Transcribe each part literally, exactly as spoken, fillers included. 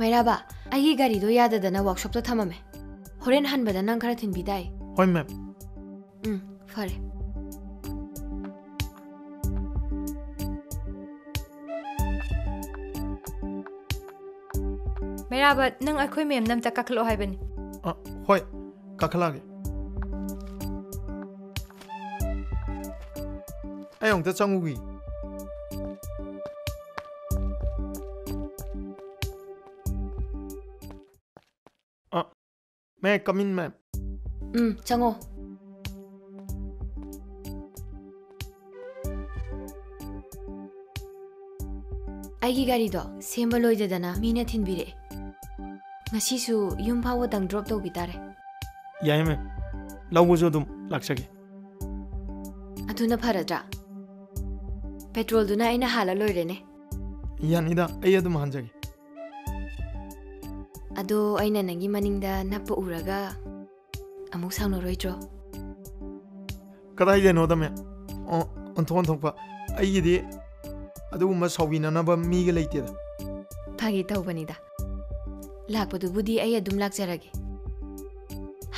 ꯃꯩꯔꯥꯕ, ꯑꯩꯒꯤ ꯒꯥꯔꯤꯗꯣ ꯌꯥꯗꯗꯅ ꯋꯥꯔꯛꯁꯣꯞꯇ ꯊꯝꯃꯝꯃꯦ꯫ ꯍꯣꯔꯦꯟ ꯍꯟꯕꯗ ꯅꯪ ꯈꯔ ꯊꯤꯟꯕꯤꯗꯥꯏ? ꯍꯣꯏ, ꯃꯦꯝ꯫ ꯎꯝ, ꯐꯔꯦ꯫ ꯃꯩꯔꯥꯕ, ꯅꯪ ꯑꯩꯈꯣꯏ ꯃꯦꯝꯅ ꯑꯝꯇ ꯀꯥꯈꯠꯂꯛꯑꯣ ꯍꯥꯏꯕꯅꯤ꯫ ꯑ, ꯍꯣꯏ, ꯀꯥꯈꯠꯂꯛꯑꯒꯦ꯫ ꯑꯩ ꯑꯃꯨꯛꯇ ꯆꯪꯉꯨꯈꯤ꯫ ꯑ, may I come in, ma'am? ꯎꯝ, ꯆꯪꯉꯣ꯫ ꯑꯩꯒꯤ ꯒꯥꯔꯤꯗꯣ ꯁꯦꯝꯕ ꯂꯣꯏꯗꯗꯅ ꯃꯤꯅ ꯊꯤꯟꯕꯤꯔꯛꯑꯦ꯫ ꯉꯁꯤꯁꯨ ꯌꯨꯝ ꯐꯥꯎꯕꯗꯪ ꯗ꯭ꯔꯣꯞ ꯇꯧꯕꯤ ꯇꯥꯔꯦ꯫ ꯌꯥꯏ, ꯃꯦꯝ꯫ ꯂꯧꯕꯁꯨ ꯑꯗꯨꯝ ꯂꯥꯛꯆꯒꯦ꯫ ꯑꯗꯨꯅ ꯐꯔꯗ꯭ꯔꯥ? ꯄꯦꯇ꯭ꯔꯣꯜꯗꯨꯅ ꯑꯩꯅ ꯍꯥꯜꯂ ꯂꯣꯏꯔꯦꯅꯦ꯫ ꯌꯥꯅꯤꯗ, ꯑꯩ ꯑꯗꯨꯝ ꯍꯥꯟꯖꯒꯦ꯫ ꯑꯗꯣ ꯑꯩꯅ ꯅꯪꯒꯤ ꯃꯅꯤꯡꯗ ꯅꯞꯄ ꯎꯔꯒ ꯑꯃꯨꯛ ꯁꯥꯎꯅꯔꯣꯏꯗ꯭ꯔꯣ? ꯀꯗꯥꯏꯗꯅꯣꯗ, ꯃꯦꯝ? ꯑꯣ, ꯑꯣꯟꯊꯣꯛ ꯑꯣꯟꯊꯣꯛꯄ꯫ ꯑꯩꯒꯤꯗꯤ ꯑꯗꯨꯒꯨꯝꯕ ꯁꯥꯎꯕꯤꯅꯅꯕ ꯃꯤꯒ ꯂꯩꯇꯦꯗ꯫ ꯐꯥꯒꯤ ꯇꯧꯕꯅꯤꯗ꯫ ꯂꯥꯛꯄꯗꯨꯕꯨꯗꯤ ꯑꯩ ꯑꯗꯨꯝ ꯂꯥꯛꯆꯔꯒꯦ꯫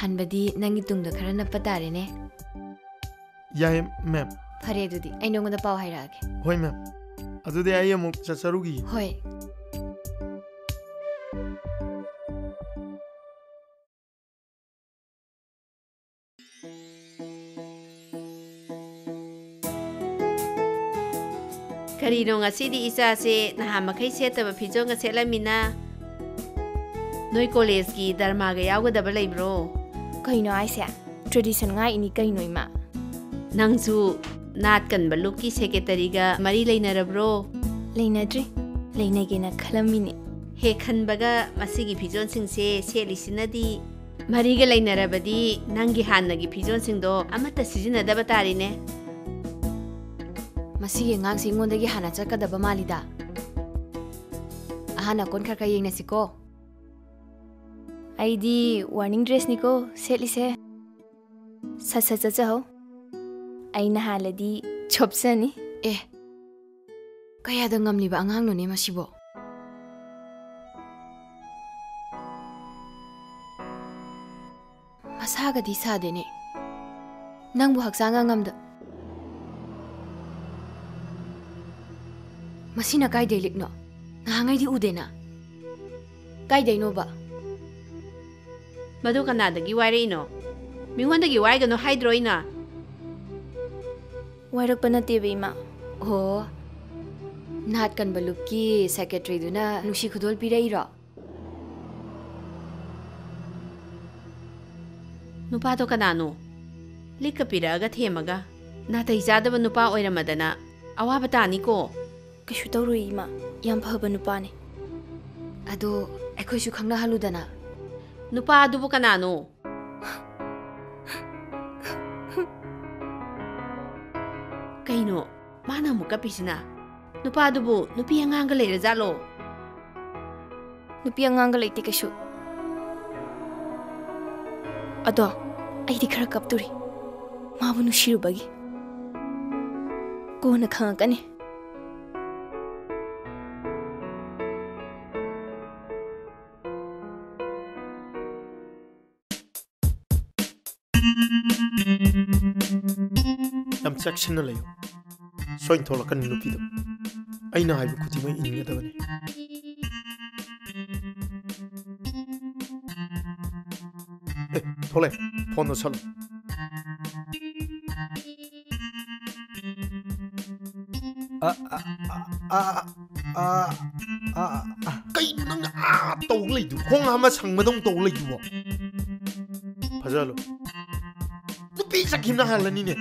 ꯍꯟꯕꯗꯤ ꯅꯪꯒꯤ ꯇꯨꯡꯗ ꯈꯔ ꯅꯞꯄ ꯇꯥꯔꯦꯅꯦ꯫ ꯌꯥꯏ, ꯃꯦꯝ꯫ ꯐꯔꯦ, ꯑꯗꯨꯗꯤ ꯑꯩ ꯅꯉꯣꯟꯗ ꯄꯥꯎ ꯍꯥꯏꯔꯛꯑꯒꯦ꯫ ꯍꯣꯏ, ꯃꯦꯝ꯫ ꯑꯗꯨꯗꯤ ꯑꯩ ꯑꯃꯨꯛ ꯆꯠꯆꯔꯨꯈꯤꯒꯦ꯫ ꯍꯣꯏ꯫ ꯀꯔꯤꯅꯣ ꯉꯁꯤꯗꯤ ꯏꯆꯥꯁꯦ ꯅꯍꯥꯟ ꯃꯈꯩ ꯁꯦꯠꯇꯕ ꯐꯤꯖꯣꯜꯒ ꯁꯦꯠꯂꯝꯃꯤꯅ? ꯅꯣꯏ ꯀꯣꯂꯦꯖꯀꯤ ꯗꯔꯃꯥꯒ ꯌꯥꯎꯒꯗꯕ ꯂꯩꯕ꯭ꯔꯣ? ꯀꯩꯅꯣ ꯍꯥꯏꯁꯦ? ꯇ꯭ꯔꯦꯗꯤꯁꯟ ꯉꯥꯛꯏꯅꯤ ꯀꯩꯅꯣ, ꯏꯃꯥ꯫ ꯅꯪꯁꯨ ꯅꯥꯠ ꯀꯟꯕ ꯂꯨꯞꯀꯤ ꯁꯦꯀ꯭ꯔꯦꯇꯔꯤꯒ ꯃꯔꯤ ꯂꯩꯅꯔꯕ꯭ꯔꯣ? ꯂꯩꯅꯗ꯭ꯔꯤ꯫ ꯂꯩꯅꯒꯦꯅ ꯈꯜꯂꯝꯃꯤꯅꯦ꯫ ꯍꯦꯛ ꯈꯟꯕꯒ ꯃꯁꯤꯒꯤ ꯐꯤꯖꯣꯜꯁꯤꯡꯁꯦ ꯁꯦꯠꯂꯤꯁꯤꯅꯗꯤ ꯃꯔꯤꯒ ꯂꯩꯅꯔꯕꯗꯤ ꯅꯪꯒꯤ ꯍꯥꯟꯅꯒꯤ ꯐꯤꯖꯣꯜꯁꯤꯡꯗꯣ ꯑꯃꯠꯇ ꯁꯤꯖꯤꯟꯅꯗꯕ ꯇꯥꯔꯤꯅꯦ꯫ ꯃꯁꯤꯒꯤ ꯑꯉꯥꯡꯁꯤ ꯑꯩꯉꯣꯟꯗꯒꯤ ꯍꯥꯟꯅ ꯆꯠꯀꯗꯕ ꯃꯥꯜꯂꯤꯗ꯫ ꯑꯍꯥꯟ ꯑꯀꯣꯟ ꯈꯔ ꯈꯔ ꯌꯦꯡꯅꯁꯤꯀꯣ꯫ ꯑꯩꯗꯤ ꯋꯥꯔꯅꯤꯡ ꯗ꯭ꯔꯦꯁꯅꯤꯀꯣ ꯁꯦꯠꯂꯤꯁꯦ꯫ ꯁꯠ ꯁꯠ ꯆꯠꯆꯍꯧ꯫ ꯑꯩꯅ ꯍꯥꯜꯂꯗꯤ ꯆꯣꯞꯆꯅꯤ꯫ ꯑꯦ, ꯀꯌꯥꯗ ꯉꯝꯂꯤꯕ ꯑꯉꯥꯡꯅꯣꯅꯦ ꯃꯁꯤꯕꯣ? ꯑꯁꯥꯒꯗꯤ ꯁꯥꯗꯦꯅꯦ꯫ ꯅꯪꯕꯨ ꯍꯛꯆꯥꯡ ꯑꯉꯝꯗ꯫ ꯃꯁꯤꯅ ꯀꯥꯏꯗꯩ ꯂꯤꯛꯅꯣ? ꯅꯍꯥꯟꯉꯩꯗꯤ ꯎꯗꯦꯅ꯫ ꯀꯥꯏꯗꯩꯅꯣꯕ? ꯃꯗꯨ ꯀꯅꯥꯗꯒꯤ ꯋꯥꯏꯔꯛꯏꯅꯣ? ꯃꯤꯉꯣꯟꯗꯒꯤ ꯋꯥꯏꯒꯅꯨ ꯍꯥꯏꯗ꯭ꯔꯣ ꯑꯩꯅ? ꯋꯥꯏꯔꯛꯄ ꯅꯠꯇꯦꯕ, ꯏꯃꯥ꯫ ꯑꯣ, ꯅꯥꯠ ꯀꯟꯕ ꯂꯨꯞꯀꯤ ꯁꯦꯀ꯭ꯔꯦꯇꯔꯤꯗꯨꯅ ꯅꯨꯡꯁꯤ ꯈꯨꯗꯣꯜ ꯄꯤꯔꯛꯏꯔꯣ? ꯅꯨꯄꯥꯗꯣ ꯀꯅꯥꯅꯣ? ꯂꯤꯛꯀ ꯄꯤꯔꯛꯑꯒ ꯊꯦꯝꯃꯒ, ꯅꯥꯇꯩ ꯆꯥꯗꯕ ꯅꯨꯄꯥ ꯑꯣꯏꯔꯝꯃꯗꯅ ꯑꯋꯥꯕ ꯇꯥꯅꯤꯀꯣ꯫ ꯀꯩꯁꯨ ꯇꯧꯔꯣꯏ, ꯏꯃꯥ꯫ ꯌꯥꯝ ꯐꯕ ꯅꯨꯄꯥꯅꯤ꯫ ꯑꯗꯣ ꯑꯩꯈꯣꯏꯁꯨ ꯈꯪꯅꯍꯜꯂꯨꯗꯅ꯫ ꯅꯨꯄꯥ ꯑꯗꯨꯕꯨ ꯀꯅꯥꯅꯣ? ꯀꯩꯅꯣ, ꯃꯥꯅ ꯑꯃꯨꯛ ꯀꯞꯄꯤꯁꯤꯅ? ꯅꯨꯄꯥꯗꯨꯕꯨ ꯅꯨꯄꯤ ꯑꯉꯥꯡꯒ ꯂꯩꯔꯖꯥꯠꯂꯣ? ꯅꯨꯄꯤ ꯑꯉꯥꯡꯒ ꯂꯩꯇꯦ ꯀꯩꯁꯨ꯫ ꯑꯗꯣ ꯑꯩꯗꯤ ꯈꯔ ꯀꯞꯇꯣꯔꯤ, ꯃꯥꯕꯨ ꯅꯨꯡꯁꯤꯔꯨꯕꯒꯤ꯫ ꯀꯣꯟꯅ ꯈꯪꯉꯛꯀꯅꯤ꯫ ꯌꯥꯝ ꯆꯦꯛꯁꯤꯟꯅ ꯂꯩꯌꯨ꯫ ꯁꯣꯏꯅ ꯊꯣꯛꯂꯛꯀꯅꯤ ꯅꯨꯄꯤꯗꯣ꯫ ꯑꯩꯅ ꯍꯥꯏꯕ ꯈꯨꯗꯤꯡꯃꯛ ꯏꯟꯒꯗꯕꯅꯤ꯫ ꯑꯦ, ꯊꯣꯛꯂꯛꯑꯦ꯫ ꯐꯣꯟꯗꯣ ꯁꯠꯂꯣ꯫ ꯑ, ꯑ, ꯑ, ꯑ, ꯑ, ꯑ, ꯑ, ꯑ꯫ ꯀꯩꯅꯣ ꯅꯪꯅ ꯑꯥ ꯇꯧ ꯂꯩꯗꯨꯕꯣ? ꯈꯣꯡ ꯑꯃ ꯁꯪꯕꯗꯧ ꯇꯧ ꯂꯩꯗꯨꯕꯣ? ꯐꯖꯍꯜꯂꯨ꯫ ꯅꯨꯄꯤ ꯆꯠꯈꯤꯕꯅ ꯍꯥꯜꯂꯅꯤꯅꯦ꯫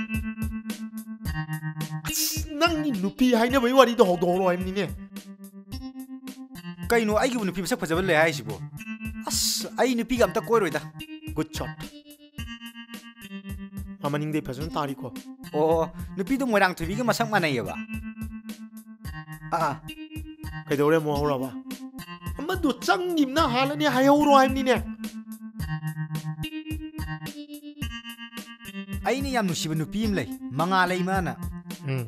ꯑꯁ, ꯅꯪꯒꯤ ꯅꯨꯄꯤ ꯍꯥꯏꯅꯕꯒꯤ ꯋꯥꯔꯤꯗꯣ ꯍꯧꯗꯣꯛꯍꯧꯔꯣ ꯍꯥꯏꯕꯅꯤꯅꯦ꯫ ꯀꯩꯅꯣ, ꯑꯩꯒꯤꯕꯨ ꯅꯨꯄꯤ ꯃꯁꯛ ꯐꯖꯕ ꯂꯩ ꯍꯥꯏꯁꯤꯕꯣ? ꯑꯁ, ꯑꯩ ꯅꯨꯄꯤꯒ ꯑꯝꯇ ꯀꯣꯏꯔꯣꯏꯗ꯫ Good shot꯫ ꯃꯥ ꯃꯅꯤꯡꯗꯩ ꯐꯖꯅ ꯇꯥꯔꯤꯀꯣ꯫ ꯑꯣ, ꯅꯨꯄꯤꯗꯣ ꯃꯣꯏꯔꯥꯡꯊꯣꯏꯕꯤꯒ ꯃꯁꯛ ꯃꯥꯟꯅꯩꯌꯦꯕ꯫ ꯑꯥ, ꯑꯥ꯫ ꯀꯩꯗꯧꯔꯦ ꯑꯃꯨꯛ ꯍꯧꯔꯕ? ꯑꯃꯗꯣ ꯆꯪꯈꯤꯕꯅ ꯍꯥꯜꯂꯅꯤ ꯍꯥꯏꯍꯧꯔꯣ ꯍꯥꯏꯕꯅꯤꯅꯦ꯫ ꯑꯩꯅ ꯌꯥꯝ ꯅꯨꯡꯁꯤꯕ ꯅꯨꯄꯤ ꯑꯃ ꯂꯩ, ꯃꯉꯥꯜ ꯂꯩꯃꯅ꯫ ꯎꯝ꯫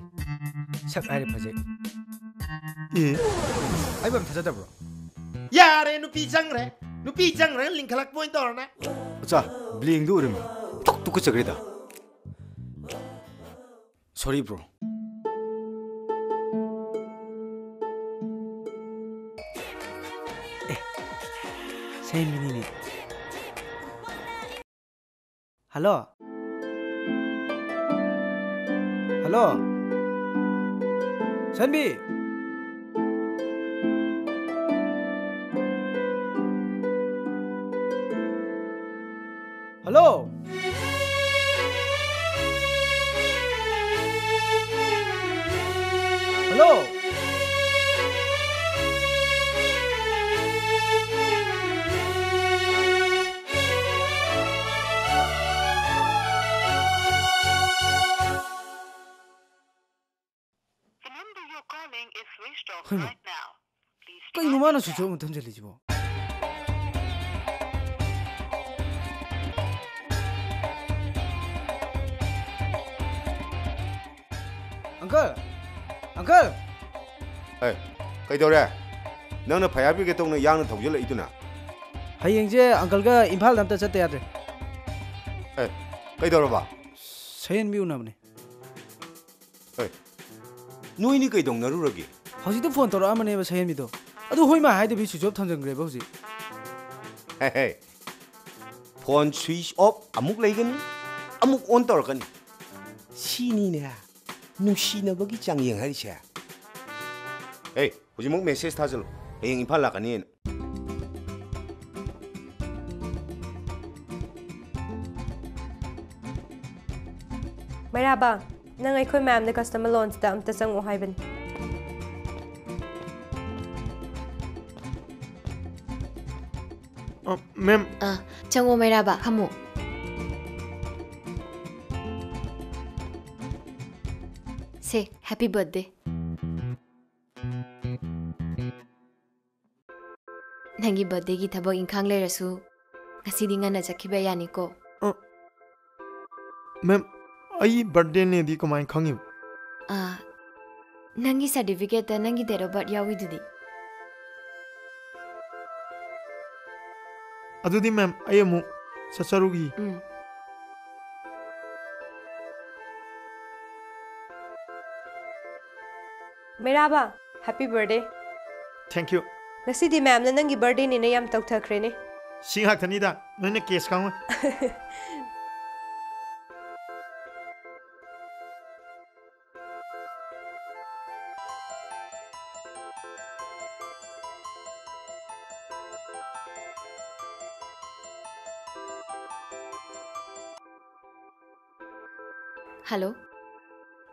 ꯁꯛ ꯍꯥꯏꯔꯦ ꯐꯖꯩ꯫ ꯑꯦ꯫ ꯑꯩꯕꯨ ꯌꯥꯝ ꯊꯥꯖꯗꯕ꯭ꯔꯣ? ꯌꯥꯔꯦ, ꯅꯨꯄꯤ ꯆꯪꯈ꯭ꯔꯦ꯫ ꯅꯨꯄꯤ ꯆꯪꯈ꯭ꯔꯦ, ꯂꯤꯡꯈꯠꯂꯛꯄ ꯑꯣꯏꯅ ꯇꯧꯔꯅꯦ꯫ ꯆꯥ, ꯕ꯭ꯂꯦꯡꯗꯨ ꯎꯔꯝꯃꯤ꯫ ꯊꯨꯛ ꯇꯨꯀꯠꯆꯈ꯭ꯔꯦꯗ꯫ Sorry, bro. ꯑꯦ, ꯁꯦꯝꯕꯅꯤꯅꯦ꯫ ꯍꯜꯂꯣ꯫ ꯍꯜꯂꯣ꯫ ꯁꯟꯕꯤ꯫ Hello. Hello. The number you're calling is switched off ꯍꯩꯃꯥ꯫ Right now. Please try ꯀꯩꯅꯣ ꯃꯥꯅ again. Switch off ꯑꯃꯨꯛ ꯊꯝꯖꯤꯜꯂꯤꯁꯤꯕꯣ? Uncle! Uncle! ꯑꯦ, ꯀꯩꯗꯧꯔꯦ? ꯅꯪꯅ ꯐꯩ ꯍꯥꯏꯕꯤꯒꯦ ꯇꯧꯅ ꯌꯥꯡꯅ ꯊꯧꯖꯤꯜꯂꯛꯏꯗꯨꯅ? ꯍꯌꯦꯡꯁꯦ uncleꯒ ꯏꯝꯐꯥꯜꯗ ꯑꯝꯇ ꯆꯠꯇ ꯌꯥꯗ꯭ꯔꯦ꯫ ꯑꯦ, ꯀꯩꯗꯧꯔꯕ? ꯁꯌꯦꯟꯕꯤ ꯎꯅꯕꯅꯦ꯫ ꯑꯦ, ꯅꯣꯏꯅꯤ ꯀꯩꯗꯧꯅꯔꯨꯔꯒꯦ? ꯍꯧꯖꯤꯛꯇ phone ꯇꯧꯔꯛꯑꯝꯕꯅꯦꯕ ꯁꯌꯦꯟꯕꯤꯗꯣ꯫ ꯑꯗꯨ ꯍꯣꯏ ꯃꯥ ꯍꯥꯏꯗꯕꯤ switch off ꯊꯝꯖꯤꯟꯈ꯭ꯔꯦꯕ ꯍꯧꯖꯤꯛ꯫ ꯍꯦ, ꯍꯦ꯫ Phone switch off ꯑꯃꯨꯛ ꯂꯩꯒꯅꯤ, ꯑꯃꯨꯛ on ꯇꯧꯔꯛꯀꯅꯤ꯫ ꯁꯤꯅꯤꯅꯦ ꯅꯨꯡꯁꯤꯅꯕꯒꯤ ꯆꯥꯡꯌꯦꯡ ꯍꯥꯏꯔꯤꯁꯦ꯫ ꯑꯦ, ꯍꯧꯖꯤꯛꯃꯛ message ꯊꯥꯖꯤꯜꯂꯨ, ꯍꯌꯦꯡ ꯏꯝꯐꯥꯜ ꯂꯥꯛꯀꯅꯤꯅ꯫ ꯃꯩꯔꯥꯕ, ꯅꯪ ꯑꯩꯈꯣꯏ ꯃꯌꯥꯝꯗ customer loungeꯇ ꯑꯝꯇ ꯆꯪꯉꯛꯑꯣ ꯍꯥꯏꯕꯅꯤ꯫ ꯑ, ma'am꯫ ꯑ, ꯆꯪꯉꯣ ꯃꯩꯔꯥꯕ, ꯐꯝꯃꯣ꯫ ꯁꯦ, happy birthday꯫ ꯅꯪꯒꯤ birthdayꯒꯤ ꯊꯕꯛ ꯏꯪꯈꯥꯡ ꯂꯩꯔꯁꯨ ꯉꯁꯤꯗꯤ ꯉꯟꯅ ꯆꯠꯈꯤꯕ ꯌꯥꯅꯤꯀꯣ꯫ ꯑ, ma'am, ꯑꯩ birthdayꯅꯦꯗꯤ ꯀꯃꯥꯏꯅ ꯈꯪꯉꯤꯕ? ꯑ, ꯅꯪꯒꯤ certificateꯇ ꯅꯪꯒꯤ date of birth ꯌꯥꯎꯏꯗꯨꯗꯤ꯫ ꯑꯗꯨꯗꯤ ma'am, ꯑꯩ ꯑꯃꯨꯛ ꯆꯠꯆꯔꯨꯈꯤ꯫ ꯎꯝ꯫ ꯃꯩꯔꯥꯕ, happy birthday. Thank you. ꯉꯁꯤꯗꯤ ꯃꯌꯥꯝꯅ ꯅꯪꯒꯤ birthdayꯅꯦꯅ ꯌꯥꯝ ꯇꯧꯊꯈ꯭ꯔꯦꯅꯦ꯫ ꯁꯤ ꯉꯥꯛꯇꯅꯤꯗ, ꯅꯣꯏꯅ cake ꯈꯪꯉꯣꯏ꯫ Hello.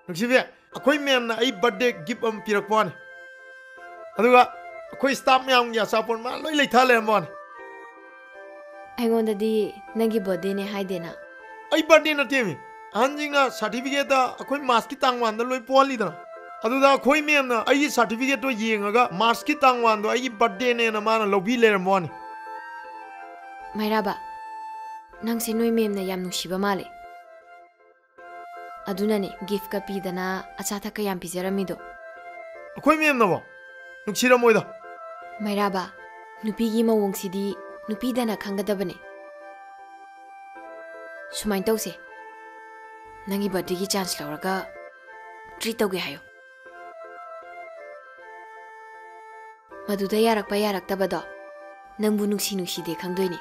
ꯅꯨꯡꯁꯤꯕꯤ, ꯑꯩꯈꯣꯏ ꯃꯦꯝꯅ ꯑꯩ birthday gift ꯑꯃ ꯄꯤꯔꯛꯄ ꯋꯥꯅꯤ꯫ ꯑꯗꯨꯒ ꯑꯩꯈꯣꯏ staff ꯃꯌꯥꯝꯒꯤ ꯑꯆꯥꯄꯣꯠ ꯃꯥ ꯂꯣꯏ ꯂꯩꯊ ꯂꯩꯔꯝꯕ ꯋꯥꯅꯤ꯫ ꯑꯩꯉꯣꯟꯗꯗꯤ ꯅꯪꯒꯤ birthdayꯅꯦ ꯍꯥꯏꯗꯦꯅ꯫ ꯑꯩ birthday ꯅꯠꯇꯦꯃꯤ꯫ ꯑꯍꯟꯁꯤꯡꯅ certificateꯇ ꯑꯩꯈꯣꯏ Marchꯀꯤ ꯇꯥꯡ oneꯗ ꯂꯣꯏ ꯄꯣꯛꯍꯜꯂꯤꯗꯅ꯫ ꯑꯗꯨꯗ ꯑꯩꯈꯣꯏ ꯃꯦꯝꯅ ꯑꯩꯒꯤ certificateꯇꯣ ꯌꯦꯡꯉꯒ Marchꯀꯤ ꯇꯥꯡ oneꯗꯣ ꯑꯩꯒꯤ birthdayꯅꯦꯅ ꯃꯥꯅ ꯂꯧꯕꯤ ꯂꯩꯔꯝꯕ ꯋꯥꯅꯤ꯫ ꯃꯩꯔꯥꯕ, ꯅꯪꯁꯦ ꯅꯣꯏ ꯃꯦꯝꯅ ꯌꯥꯝ ꯅꯨꯡꯁꯤꯕ ꯃꯥꯜꯂꯦ꯫ ꯑꯗꯨꯅꯅꯦ giftꯀ ꯄꯤꯗꯅ ꯑꯆꯥꯊꯛꯀ ꯌꯥꯝ ꯄꯤꯖꯔꯝꯃꯤꯗꯣ꯫ ꯑꯩꯈꯣꯏ ꯃꯦꯝꯅꯕꯣ? ꯅꯨꯡꯁꯤꯔꯝꯃꯣꯏꯗ꯫ ꯃꯩꯔꯥꯕ, ꯅꯨꯄꯤꯒꯤ ꯃꯑꯣꯡꯁꯤꯗꯤ ꯅꯨꯄꯤꯗꯅ ꯈꯪꯒꯗꯕꯅꯦ꯫ ꯁꯨꯃꯥꯏꯅ ꯇꯧꯁꯦ, ꯅꯪꯒꯤ birthdayꯒꯤ chance ꯂꯧꯔꯒ treat ꯇꯧꯒꯦ ꯍꯥꯏꯌꯣ꯫ ꯃꯗꯨꯗ ꯌꯥꯔꯛꯄ ꯌꯥꯔꯛꯇꯕꯗꯣ ꯅꯪꯕꯨ ꯅꯨꯡꯁꯤ ꯅꯨꯡꯁꯤꯗꯦ ꯈꯪꯗꯣꯏꯅꯦ꯫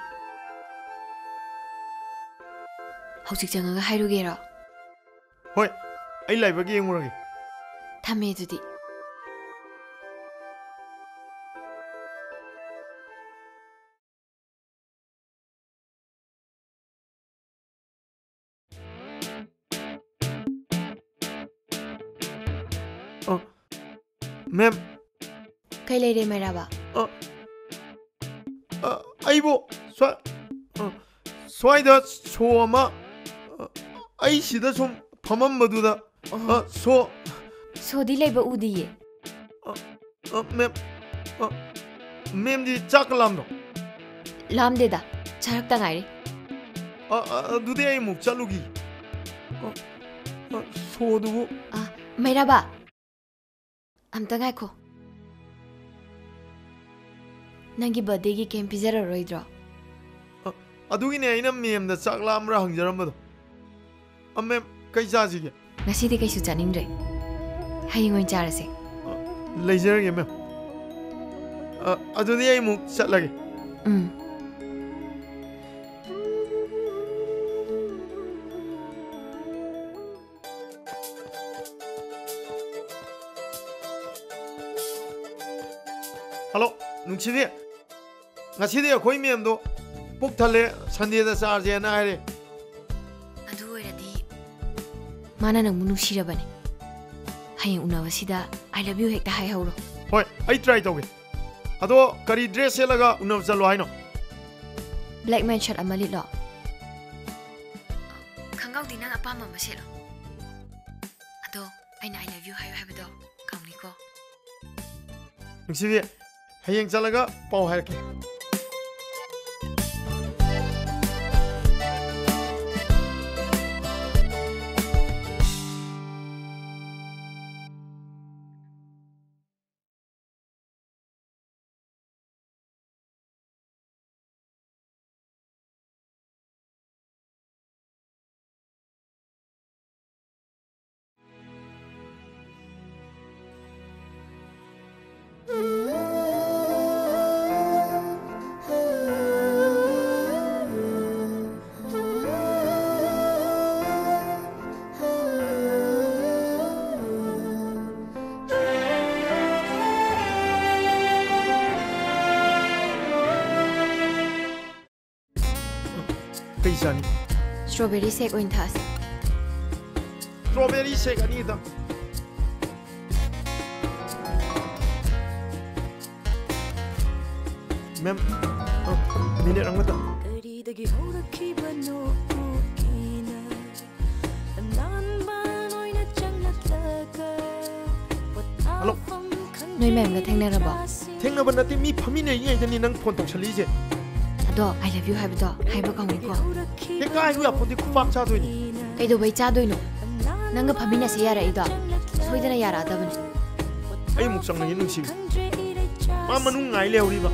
ꯍꯧꯖꯤꯛ ꯆꯪꯉꯒ ꯍꯥꯏꯔꯨꯒꯦꯔꯣ? ꯍꯣꯏ, ꯑꯩ ꯂꯥꯏꯕꯛ ꯌꯦꯡꯉꯨꯔꯒꯦ꯫ ꯊꯝꯃꯦ ꯑꯗꯨꯗꯤ꯫ ꯑ, ꯃꯦꯝ꯫ ꯀꯩ ꯂꯩꯔꯦ, ꯃꯩꯔꯥꯕ? ꯑ, ꯑ, ꯑꯩꯕꯨ ꯁ꯭ꯋꯥ-, ꯑ, ꯁ꯭ꯋꯥꯏꯗ ꯁꯣ ꯑꯃ, ꯑ, ꯑꯩ ꯁꯤꯗ ꯁꯨꯝ ꯐꯝꯃꯝꯕꯗꯨꯗ, ꯑ, ꯁꯣ- ꯁꯣꯗꯤ ꯂꯩꯕ ꯎꯗꯤꯌꯦ꯫ ꯑ, ꯑ, ꯃꯦꯝ, ꯑ, ꯃꯦꯝꯗꯤ ꯆꯥꯛꯀ ꯂꯥꯝꯗ꯭ꯔꯣ? ꯂꯥꯝꯗꯦꯗ, ꯆꯥꯔꯛꯇ ꯉꯥꯏꯔꯤ꯫ ꯑ, ꯑ, ꯑꯗꯨꯗꯤ ꯑꯩ ꯑꯃꯨꯛ ꯆꯠꯂꯨꯈꯤ꯫ ꯑ, ꯑ, ꯁꯣꯗꯨꯕꯨ꯫ ꯑ, ꯃꯩꯔꯥꯕ, ꯑꯝꯇ ꯉꯥꯏꯈꯣ꯫ ꯅꯪꯒꯤ birthdayꯒꯤ ꯀꯩꯝ ꯄꯤꯖꯔꯔꯣꯏꯗ꯭ꯔꯣ? ꯑ, ꯑꯗꯨꯒꯤꯅꯦ ꯑꯩꯅ ꯃꯦꯝꯗ ꯆꯥꯛ ꯂꯥꯝꯕ꯭ꯔꯥ ꯍꯪꯖꯔꯝꯕꯗꯣ꯫ ꯑ, ꯃꯦꯝ, ꯀꯩ ꯆꯥꯁꯤꯒꯦ? ꯉꯁꯤꯗꯤ ꯀꯩꯁꯨ ꯆꯥꯅꯤꯡꯗ꯭ꯔꯦ꯫ ꯍꯌꯦꯡ ꯑꯣꯏꯅ ꯆꯥꯔꯁꯦ꯫ ꯑ, ꯂꯩꯖꯔꯒꯦ, ꯃꯦꯝ꯫ ꯑ, ꯑꯗꯨꯗꯤ ꯑꯩ ꯑꯃꯨꯛ ꯆꯠꯂꯒꯦ꯫ ꯎꯝ꯫ ꯍꯜꯂꯣ, ꯅꯨꯡꯁꯤꯕꯤ꯫ ꯉꯁꯤꯗꯤ ꯑꯩꯈꯣꯏ ꯃꯦꯝꯗꯣ ꯄꯨꯛ ꯊꯜꯂꯦ, ꯁꯟꯗꯦꯗ ꯆꯥꯔꯁꯦꯅ ꯍꯥꯏꯔꯦ꯫ ꯑꯗꯨ ꯑꯣꯏꯔꯗꯤ ꯃꯥꯅ ꯅꯪꯕꯨ ꯅꯨꯡꯁꯤꯔꯕꯅꯦ꯫ ꯍꯌꯦꯡ ꯎꯅꯕꯁꯤꯗ "I love you" ꯍꯦꯛꯇ ꯍꯥꯏꯍꯧꯔꯣ꯫ ꯍꯣꯏ, ꯑꯩ try ꯇꯧꯒꯦ꯫ ꯑꯗꯣ ꯀꯔꯤ dress ꯁꯦꯠꯂꯒ ꯎꯅꯕ ꯆꯠꯂꯣ ꯍꯥꯏꯅꯣ? Black man shirt ꯑꯃ ꯂꯤꯠꯂꯣ꯫ ꯈꯪꯒꯥꯎꯗꯤ ꯅꯪ ꯑꯄꯥꯝꯕ ꯑꯃ ꯁꯦꯠꯂꯣ꯫ ꯑꯗꯣ ꯑꯩꯅ "I love you" ꯍꯥꯏꯌꯨ ꯍꯥꯏꯕꯗꯣ ꯀꯥꯎꯅꯤꯀꯣ꯫ ꯅꯨꯡꯁꯤꯕꯤ, ꯍꯌꯦꯡ ꯆꯠꯂꯒ ꯄꯥꯎ ꯍꯥꯏꯔꯛꯀꯦ꯫ ꯀꯩ ꯆꯥꯅꯤ? Strawberry shake ꯑꯣꯏꯅ ꯊꯛꯑꯁꯤ꯫ Strawberry shake ꯑꯅꯤꯗ꯫ ꯃꯦꯝ, ꯑ, ꯃꯤꯅꯤꯠ ꯑꯃꯇ꯫ ꯀꯔꯤꯗꯒꯤ ꯍꯧꯔꯛꯈꯤꯕꯅꯣ ꯀꯨꯀꯤꯅ ꯂꯝꯂꯥꯟꯕ ꯑꯣꯏꯅ ꯆꯪꯂꯛꯂꯒ ꯍꯜꯂꯣ꯫ ꯅꯣꯏ ꯃꯦꯝꯒ ꯊꯦꯡꯅꯔꯕꯣ? ꯊꯦꯡꯅꯕ ꯅꯠꯇꯦ, ꯃꯤ ꯐꯝꯃꯤꯟꯅꯔꯤꯉꯩꯗꯅꯤ ꯅꯪ ꯐꯣꯟ ꯇꯧꯁꯜꯂꯛꯏꯁꯦ꯫ ꯑꯗꯣ "I love you" ꯍꯥꯏꯕꯗꯣ ꯍꯥꯏꯕ ꯀꯥꯎꯅꯤꯀꯣ꯫ ꯍꯦꯛꯇ ꯍꯥꯏꯕ ꯌꯥꯄꯣꯟꯇꯦ, ꯈꯨꯄꯥꯛ ꯆꯥꯗꯣꯏꯅꯤ꯫ ꯀꯩꯗꯧꯕꯩ ꯆꯥꯗꯣꯏꯅꯣ? ꯅꯪꯒ ꯐꯝꯃꯤꯟꯅꯁꯦ ꯌꯥꯔꯛꯏꯗꯣ ꯁꯣꯏꯗꯅ ꯌꯥꯔꯛꯑꯗꯕꯅꯤ꯫ ꯑꯩ ꯑꯃꯨꯛ ꯆꯪꯉꯒꯦ, ꯅꯨꯡꯁꯤꯕꯤ꯫ ꯃꯥ ꯃꯅꯨꯡ ꯉꯥꯏ ꯂꯩꯍꯧꯔꯤꯕ꯫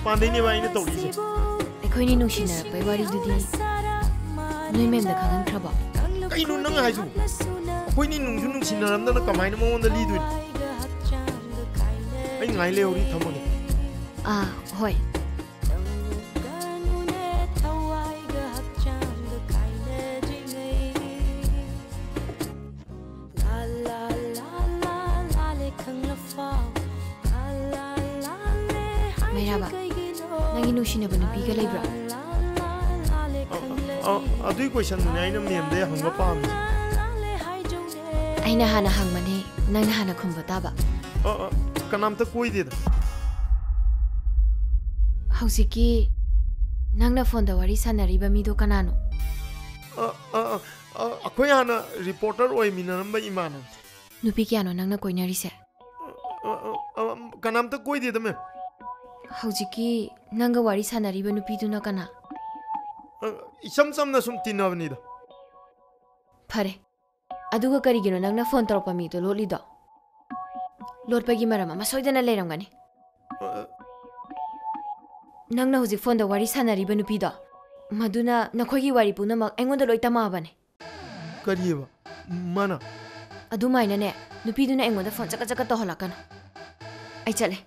ꯃꯄꯥꯟꯗꯩꯅꯦꯕ ꯑꯩꯅ ꯇꯧꯔꯛꯏꯁꯦ꯫ ꯑꯩꯈꯣꯏꯅꯤ ꯅꯨꯡꯁꯤꯅꯔꯛꯄꯩ ꯋꯥꯔꯤꯗꯨꯗꯤ ꯅꯣꯏ ꯃꯦꯝꯗ ꯈꯪꯍꯟꯈ꯭ꯔꯕꯣ? ꯀꯩꯅꯣ ꯅꯪ ꯍꯥꯏꯁꯤꯕꯨ? ꯑꯩꯈꯣꯏꯅꯤ ꯅꯨꯡꯁꯨ ꯅꯨꯡꯁꯤꯅꯔꯝꯗꯅ ꯀꯃꯥꯏꯅ ꯃꯉꯣꯟꯗ ꯂꯤꯗꯣꯏꯅꯣ? ꯑꯩ ꯉꯥꯏ ꯂꯩꯍꯧꯔꯤ, ꯊꯝꯃꯒꯦ꯫ ꯑꯥ, ꯍꯣꯏ꯫ ꯃꯩꯔꯥꯕ, ꯅꯪꯒꯤ ꯅꯨꯡꯁꯤꯅꯕ ꯅꯨꯄꯤꯒ ꯂꯩꯕ꯭ꯔꯣ? ꯑ, ꯑ, ꯑꯗꯨꯏ questionꯗꯨꯅꯦ ꯑꯩꯅ ꯃꯦꯝꯗ ꯍꯪꯕ ꯄꯥꯝꯃꯤꯁꯦ꯫ ꯑꯩꯅ ꯍꯥꯟꯅ ꯍꯪꯕꯅꯦ, ꯅꯪꯅ ꯍꯥꯟꯅ ꯈꯨꯝꯕ ꯇꯥꯕ꯫ ꯑ, ꯑ, ꯀꯅꯥꯝꯇ ꯀꯣꯏꯗꯦꯗ꯫ ꯍꯧꯖꯤꯛꯀꯤ ꯅꯪꯅ ꯐꯣꯟꯗ ꯋꯥꯔꯤ ꯁꯥꯟꯅꯔꯤꯕ ꯃꯤꯗꯣ ꯀꯅꯥꯅꯣ? ꯑ, ꯑ, ꯑ, ꯑ, ꯑꯩꯈꯣꯏ ꯍꯥꯟꯅ reporter ꯑꯣꯏꯃꯤꯟꯅꯔꯝꯕ ꯏꯃꯥꯟꯅꯕꯅꯤ꯫ ꯅꯨꯄꯤ ꯀꯌꯥꯅꯣ ꯅꯪꯅ ꯀꯣꯏꯅꯔꯤꯁꯦ? ꯑ, ꯑ, ꯑ, ꯀꯅꯥꯝꯇ ꯀꯣꯏꯗꯦꯗ, ꯃꯦꯝ꯫ ꯍꯧꯖꯤꯛꯀꯤ ꯅꯪꯒ ꯋꯥꯔꯤ ꯁꯥꯟꯅꯔꯤꯕ ꯅꯨꯄꯤꯗꯨꯅ ꯀꯅꯥ? ꯑ, ꯏꯆꯝ ꯆꯝꯅ ꯁꯨꯝ ꯇꯤꯟꯅꯕꯅꯤꯗ꯫ ꯐꯔꯦ, ꯑꯗꯨꯒ ꯀꯔꯤꯒꯤꯅꯣ ꯅꯪꯅ ꯐꯣꯟ ꯇꯧꯔꯛꯄ ꯃꯤꯗꯣ ꯂꯣꯠꯂꯤꯗꯣ? ꯂꯣꯠꯄꯒꯤ ꯃꯔꯝ ꯑꯃ ꯁꯣꯏꯗꯅ ꯂꯩꯔꯝꯒꯅꯤ꯫ ꯑ, ꯅꯪꯅ ꯍꯧꯖꯤꯛ ꯐꯣꯟꯗ ꯋꯥꯔꯤ ꯁꯥꯟꯅꯔꯤꯕ ꯅꯨꯄꯤꯗꯣ, ꯃꯗꯨꯅ ꯅꯈꯣꯏꯒꯤ ꯋꯥꯔꯤ ꯄꯨꯝꯅꯃꯛ ꯑꯩꯉꯣꯟꯗ ꯂꯣꯏ ꯇꯝꯃꯛꯑꯕꯅꯦ꯫ ꯀꯔꯤꯑꯕ? ꯃꯥꯅ? ꯑꯗꯨꯃꯥꯏꯅꯅꯦ, ꯅꯨꯄꯤꯗꯨꯅ ꯑꯩꯉꯣꯟꯗ ꯐꯣꯟ ꯆꯀꯠ ꯆꯀꯠ ꯇꯧꯍꯜꯂꯛꯀꯅꯨ꯫ ꯑꯩ ꯆꯠꯂꯦ꯫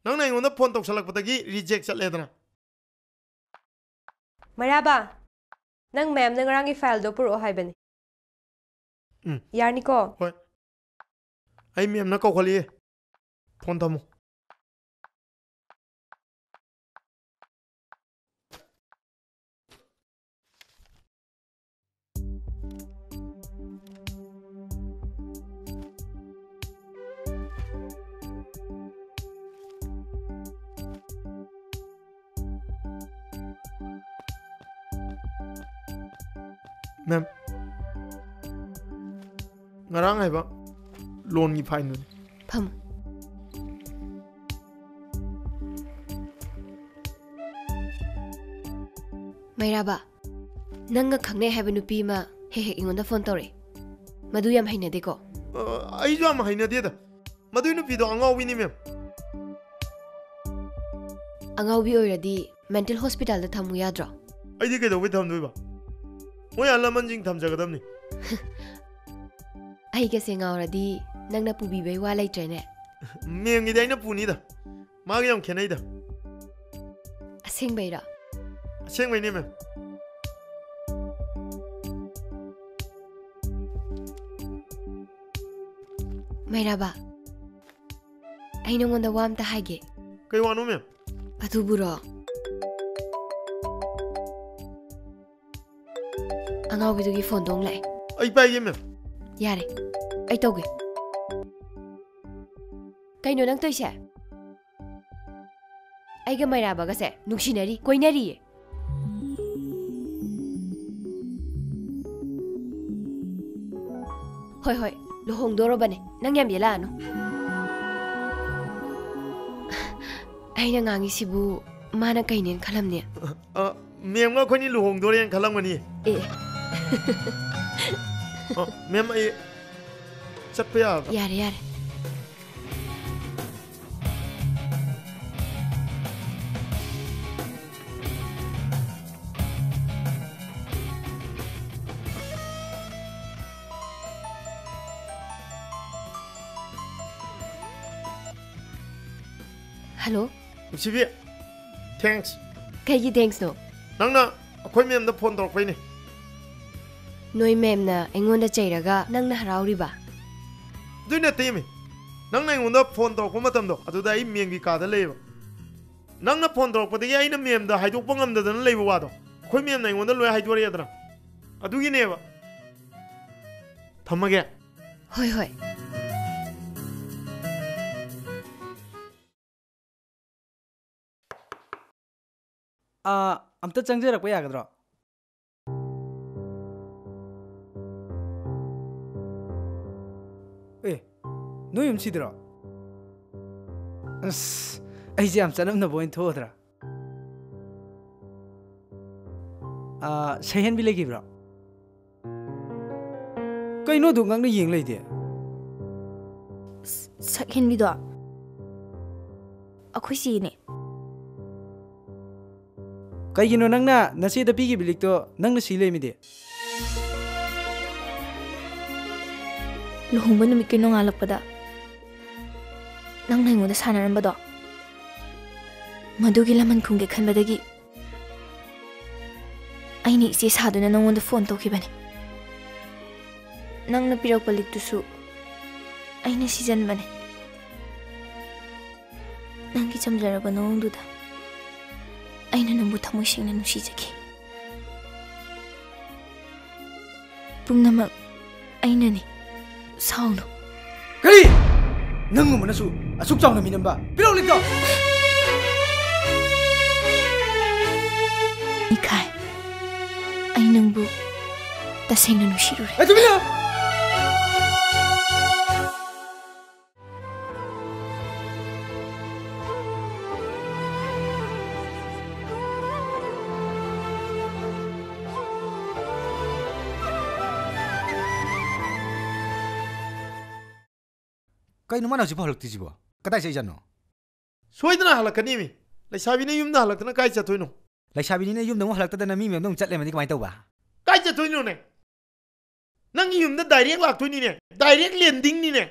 ꯅꯪꯅ ꯑꯩꯉꯣꯟꯗ ꯐꯣꯟ ꯇꯧꯁꯜꯂꯛꯄꯗꯒꯤ reject ꯆꯠꯂꯦꯗꯅ꯫ ꯃꯩꯔꯥꯕ꯫ ꯅꯪ ꯃꯦꯝꯅ ꯉꯔꯥꯡꯒꯤ ꯐꯥꯏꯜꯗꯣ ꯄꯨꯔꯛꯑꯣ ꯍꯥꯏꯕꯅꯤ꯫ ꯎꯝ꯫ ꯌꯥꯔꯅꯤꯀꯣ? ꯍꯣꯏ꯫ ꯑꯩ ꯃꯦꯝꯅ ꯀꯧꯈꯠꯂꯛꯑꯦ꯫ ꯐꯣꯟ ꯊꯝꯃꯨ꯫ ꯃꯦꯝ, ꯉꯔꯥꯡ ꯍꯥꯏꯕ ꯂꯣꯟꯒꯤ ꯐꯥꯏꯟꯗꯨꯅꯤ꯫ ꯐꯝꯃꯨ꯫ ꯃꯩꯔꯥꯕ, ꯅꯪꯒ ꯈꯪꯅꯩ ꯍꯥꯏꯕ ꯅꯨꯄꯤ ꯑꯃ ꯍꯦꯛ ꯍꯦꯛ ꯑꯩꯉꯣꯟꯗ ꯐꯣꯟ ꯇꯧꯔꯛꯏ꯫ ꯃꯗꯨ ꯌꯥꯝ ꯍꯩꯅꯗꯦꯀꯣ? ꯑ, ꯑꯩꯁꯨ ꯌꯥꯝ ꯍꯩꯅꯗꯦꯗ꯫ ꯃꯗꯨꯏ ꯅꯨꯄꯤꯗꯣ ꯑꯉꯥꯎꯕꯤꯅꯤ, ꯃꯦꯝ꯫ ꯑꯉꯥꯎꯕꯤ ꯑꯣꯏꯔꯗꯤ ꯃꯦꯟꯇꯦꯜ ꯍꯣꯁꯄꯤꯇꯥꯜꯗ ꯊꯝꯃꯨ ꯌꯥꯗ꯭ꯔꯣ? ꯑꯩꯗꯤ ꯀꯩꯗꯧꯕꯩ ꯊꯝꯗꯣꯏꯕ? ꯃꯣꯏ ꯑꯍꯜ ꯂꯃꯟꯁꯤꯡ ꯊꯝꯖꯒꯗꯕꯅꯤ꯫ ꯑꯩꯒꯁꯦ ꯉꯥꯎꯔꯗꯤ ꯅꯪꯅ ꯄꯨꯕꯤꯕꯩ ꯋꯥ ꯂꯩꯇ꯭ꯔꯦꯅꯦ꯫ ꯃꯦꯝꯒꯤꯗꯤ ꯑꯩꯅ ꯄꯨꯅꯤꯗ꯫ ꯃꯥꯒ ꯌꯥꯝ ꯈꯦꯠꯅꯩꯗ꯫ ꯑꯁꯦꯡꯕꯩꯔꯣ? ꯑꯁꯦꯡꯕꯩꯅꯦ, ꯃꯦꯝ꯫ ꯃꯩꯔꯥꯕ, ꯑꯩ ꯅꯉꯣꯟꯗ ꯋꯥ ꯑꯝꯇ ꯍꯥꯏꯒꯦ꯫ ꯀꯩ ꯋꯥꯅꯣ, ꯃꯦꯝ? ꯑꯗꯨꯕꯨꯔꯣ? ꯑꯉꯥꯎꯕꯤꯗꯨꯒꯤ ꯐꯣꯟꯗꯣ ꯑꯃꯨꯛ ꯂꯥꯛꯑꯦ꯫ ꯑꯩ ꯄꯥꯏꯒꯦ, ꯃꯦꯝ꯫ ꯌꯥꯔꯦ, ꯑꯩ ꯇꯧꯒꯦ꯫ ꯀꯩꯅꯣ ꯅꯪ ꯇꯧꯏꯁꯦ? ꯑꯩꯒ ꯃꯩꯔꯥꯕꯒꯁꯦ ꯅꯨꯡꯁꯤꯅꯔꯤ, ꯀꯣꯏꯅꯔꯤꯌꯦ꯫ ꯍꯣꯏ, ꯍꯣꯏ, ꯂꯨꯍꯣꯡꯗꯣꯔꯕꯅꯦ꯫ ꯅꯪ ꯌꯥꯝ ꯌꯦꯜꯂꯛꯑꯅꯨ꯫ ꯑꯩꯅ ꯉꯥꯡꯉꯤꯁꯤꯕꯨ ꯃꯥꯅ ꯀꯩꯅꯦꯅ ꯈꯜꯂꯝꯅꯤ? ꯑ, ꯃꯦꯝꯒ ꯑꯩꯈꯣꯏꯅꯤ ꯂꯨꯍꯣꯡꯗꯣꯔꯦꯅ ꯈꯜꯂꯝꯒꯅꯤ꯫ ꯑꯦ꯫ ꯑ, ꯃꯦꯝ, ꯑꯩ ꯆꯠꯄ ꯌꯥꯔꯕ? ꯌꯥꯔꯦ, ꯌꯥꯔꯦ꯫ ꯍꯜꯂꯣ꯫ ꯅꯨꯡꯁꯤꯕꯤ, thanks꯫ ꯀꯩꯒꯤ thanksꯅꯣ? ꯅꯪꯅ ꯑꯩꯈꯣꯏ ꯃꯦꯝꯗ ꯐꯣꯟ ꯇꯧꯔꯛꯄꯩꯅꯦ꯫ ꯅꯣꯏ ꯃꯦꯝꯅ ꯑꯩꯉꯣꯟꯗ ꯆꯩꯔꯒ ꯅꯪꯅ ꯍꯔꯥꯎꯔꯤꯕ? ꯑꯗꯨꯏ ꯅꯠꯇꯦꯃꯤ꯫ ꯅꯪꯅ ꯑꯩꯉꯣꯟꯗ ꯐꯣꯟ ꯇꯧꯔꯛꯄ ꯃꯇꯝꯗꯣ, ꯑꯗꯨꯗ ꯑꯩ ꯃꯦꯝꯒꯤ ꯀꯥꯗ ꯂꯩꯌꯦꯕ꯫ ꯅꯪꯅ ꯐꯣꯟ ꯇꯧꯔꯛꯄꯗꯒꯤ ꯑꯩꯅ ꯃꯦꯝꯗ ꯍꯥꯏꯗꯣꯛꯄ ꯉꯝꯗꯗꯅ ꯂꯩꯕ ꯋꯥꯗꯣ, ꯑꯩꯈꯣꯏ ꯃꯦꯝꯅ ꯑꯩꯉꯣꯟꯗ ꯂꯣꯏ ꯍꯥꯏꯗꯣꯔꯛꯑꯦꯗꯅ꯫ ꯑꯗꯨꯒꯤꯅꯦꯕ꯫ ꯊꯝꯃꯒꯦ꯫ ꯍꯣꯏ, ꯍꯣꯏ꯫ ꯑꯥ, ꯑꯝꯇ ꯆꯪꯖꯔꯛꯄ ꯌꯥꯒꯗ꯭ꯔꯣ? ꯑꯦ, ꯅꯣꯏ ꯌꯨꯝ ꯁꯤꯗꯔꯣ? ꯑꯁ, ꯑꯩꯁꯦ ꯌꯥꯝ ꯆꯠꯅꯝꯅꯕ ꯑꯣꯏꯅ ꯊꯣꯛꯑꯗ꯭ꯔꯥ? ꯑꯥ, ꯁꯩꯍꯦꯟꯕꯤ ꯂꯩꯈꯤꯕ꯭ꯔꯣ? ꯀꯩꯅꯣ ꯑꯗꯨ ꯉꯛꯅ ꯌꯦꯡ ꯂꯩꯗꯦ? ꯁꯛꯍꯦꯟꯕꯤꯗꯣ ꯑꯩꯈꯣꯏ ꯆꯦꯅꯦ꯫ ꯀꯩꯒꯤꯅꯣ ꯅꯪꯅ ꯅꯆꯦꯗ ꯄꯤꯈꯤꯕ ꯂꯤꯛꯇꯣ ꯅꯪꯅ ꯁꯤ ꯂꯩꯔꯝꯃꯤꯗꯤ? ꯂꯨꯍꯣꯡꯕ ꯅꯨꯃꯤꯠꯀꯤ ꯅꯣꯡꯉꯥꯜꯂꯛꯄꯗ ꯅꯪꯅ ꯑꯩꯉꯣꯟꯗ ꯁꯥꯟꯅꯔꯝꯕꯗꯣ, ꯃꯗꯨꯒꯤ ꯂꯃꯟ ꯈꯨꯝꯒꯦ ꯈꯟꯕꯗꯒꯤ ꯑꯩꯅ ꯏꯆꯦ ꯁꯥꯗꯨꯅ ꯅꯪꯉꯣꯟꯗ ꯐꯣꯟ ꯇꯧꯈꯤꯕꯅꯤ꯫ ꯅꯪꯅ ꯄꯤꯔꯛꯄ ꯂꯤꯛꯇꯨꯁꯨ ꯑꯩꯅ ꯁꯤꯖꯟꯕꯅꯤ꯫ ꯅꯪꯒꯤ ꯆꯝꯖꯔꯕ ꯅꯑꯣꯡꯗꯨꯗ ꯑꯩꯅ ꯅꯪꯕꯨ ꯊꯃꯣꯏ ꯁꯦꯡꯅ ꯅꯨꯡꯁꯤꯖꯈꯤ꯫ ꯄꯨꯝꯅꯃꯛ ꯑꯩꯅꯅꯤ꯫ ꯁꯥꯎꯅꯨ꯫ ꯀꯔꯤ? ꯅꯪꯒꯨꯝꯕꯅꯁꯨ ꯑꯁꯨꯛ ꯆꯥꯎꯅ ꯃꯤꯅꯝꯕ? ꯄꯤꯔꯛꯑꯣ ꯂꯤꯛꯇꯣ! ꯏꯀꯥꯏ꯫ ꯑꯩ ꯅꯪꯕꯨ ꯇꯁꯦꯡꯅ ꯅꯨꯡꯁꯤꯔꯨꯔꯦ꯫ ꯑꯦ, ꯇꯨꯃꯤꯟ ꯂꯩꯌꯨ! ꯀꯩꯅꯣ ꯃꯥꯅ ꯍꯧꯖꯤꯛꯐꯥꯎ ꯍꯜꯂꯛꯇ꯭ꯔꯤꯁꯤꯕꯣ? ꯀꯗꯥꯏ ꯆꯠꯂꯤꯖꯥꯠꯅꯣ? ꯁꯣꯏꯗꯅ ꯍꯜꯂꯛꯀꯅꯤꯃꯤ꯫ ꯂꯩꯁꯥꯕꯤꯅ ꯌꯨꯝꯗ ꯍꯜꯂꯛꯇꯅ ꯀꯥꯏ ꯆꯠꯇꯣꯏꯅꯣ? ꯂꯩꯁꯥꯕꯤꯅꯤꯅ ꯌꯨꯝꯗ ꯑꯃꯨꯛ ꯍꯜꯂꯛꯇꯗꯅ ꯃꯤ ꯃꯌꯨꯝꯗ ꯑꯃꯨꯛ ꯆꯠ ꯂꯩꯔꯝꯃꯗꯤ ꯀꯃꯥꯏꯅ ꯇꯧꯕ? ꯀꯥꯏ ꯆꯠꯇꯣꯏꯅꯣꯅꯦ? ꯅꯪꯒꯤ ꯌꯨꯝꯗ direct ꯂꯥꯛꯇꯣꯏꯅꯤꯅꯦ꯫ Direct landingꯅꯤꯅꯦ꯫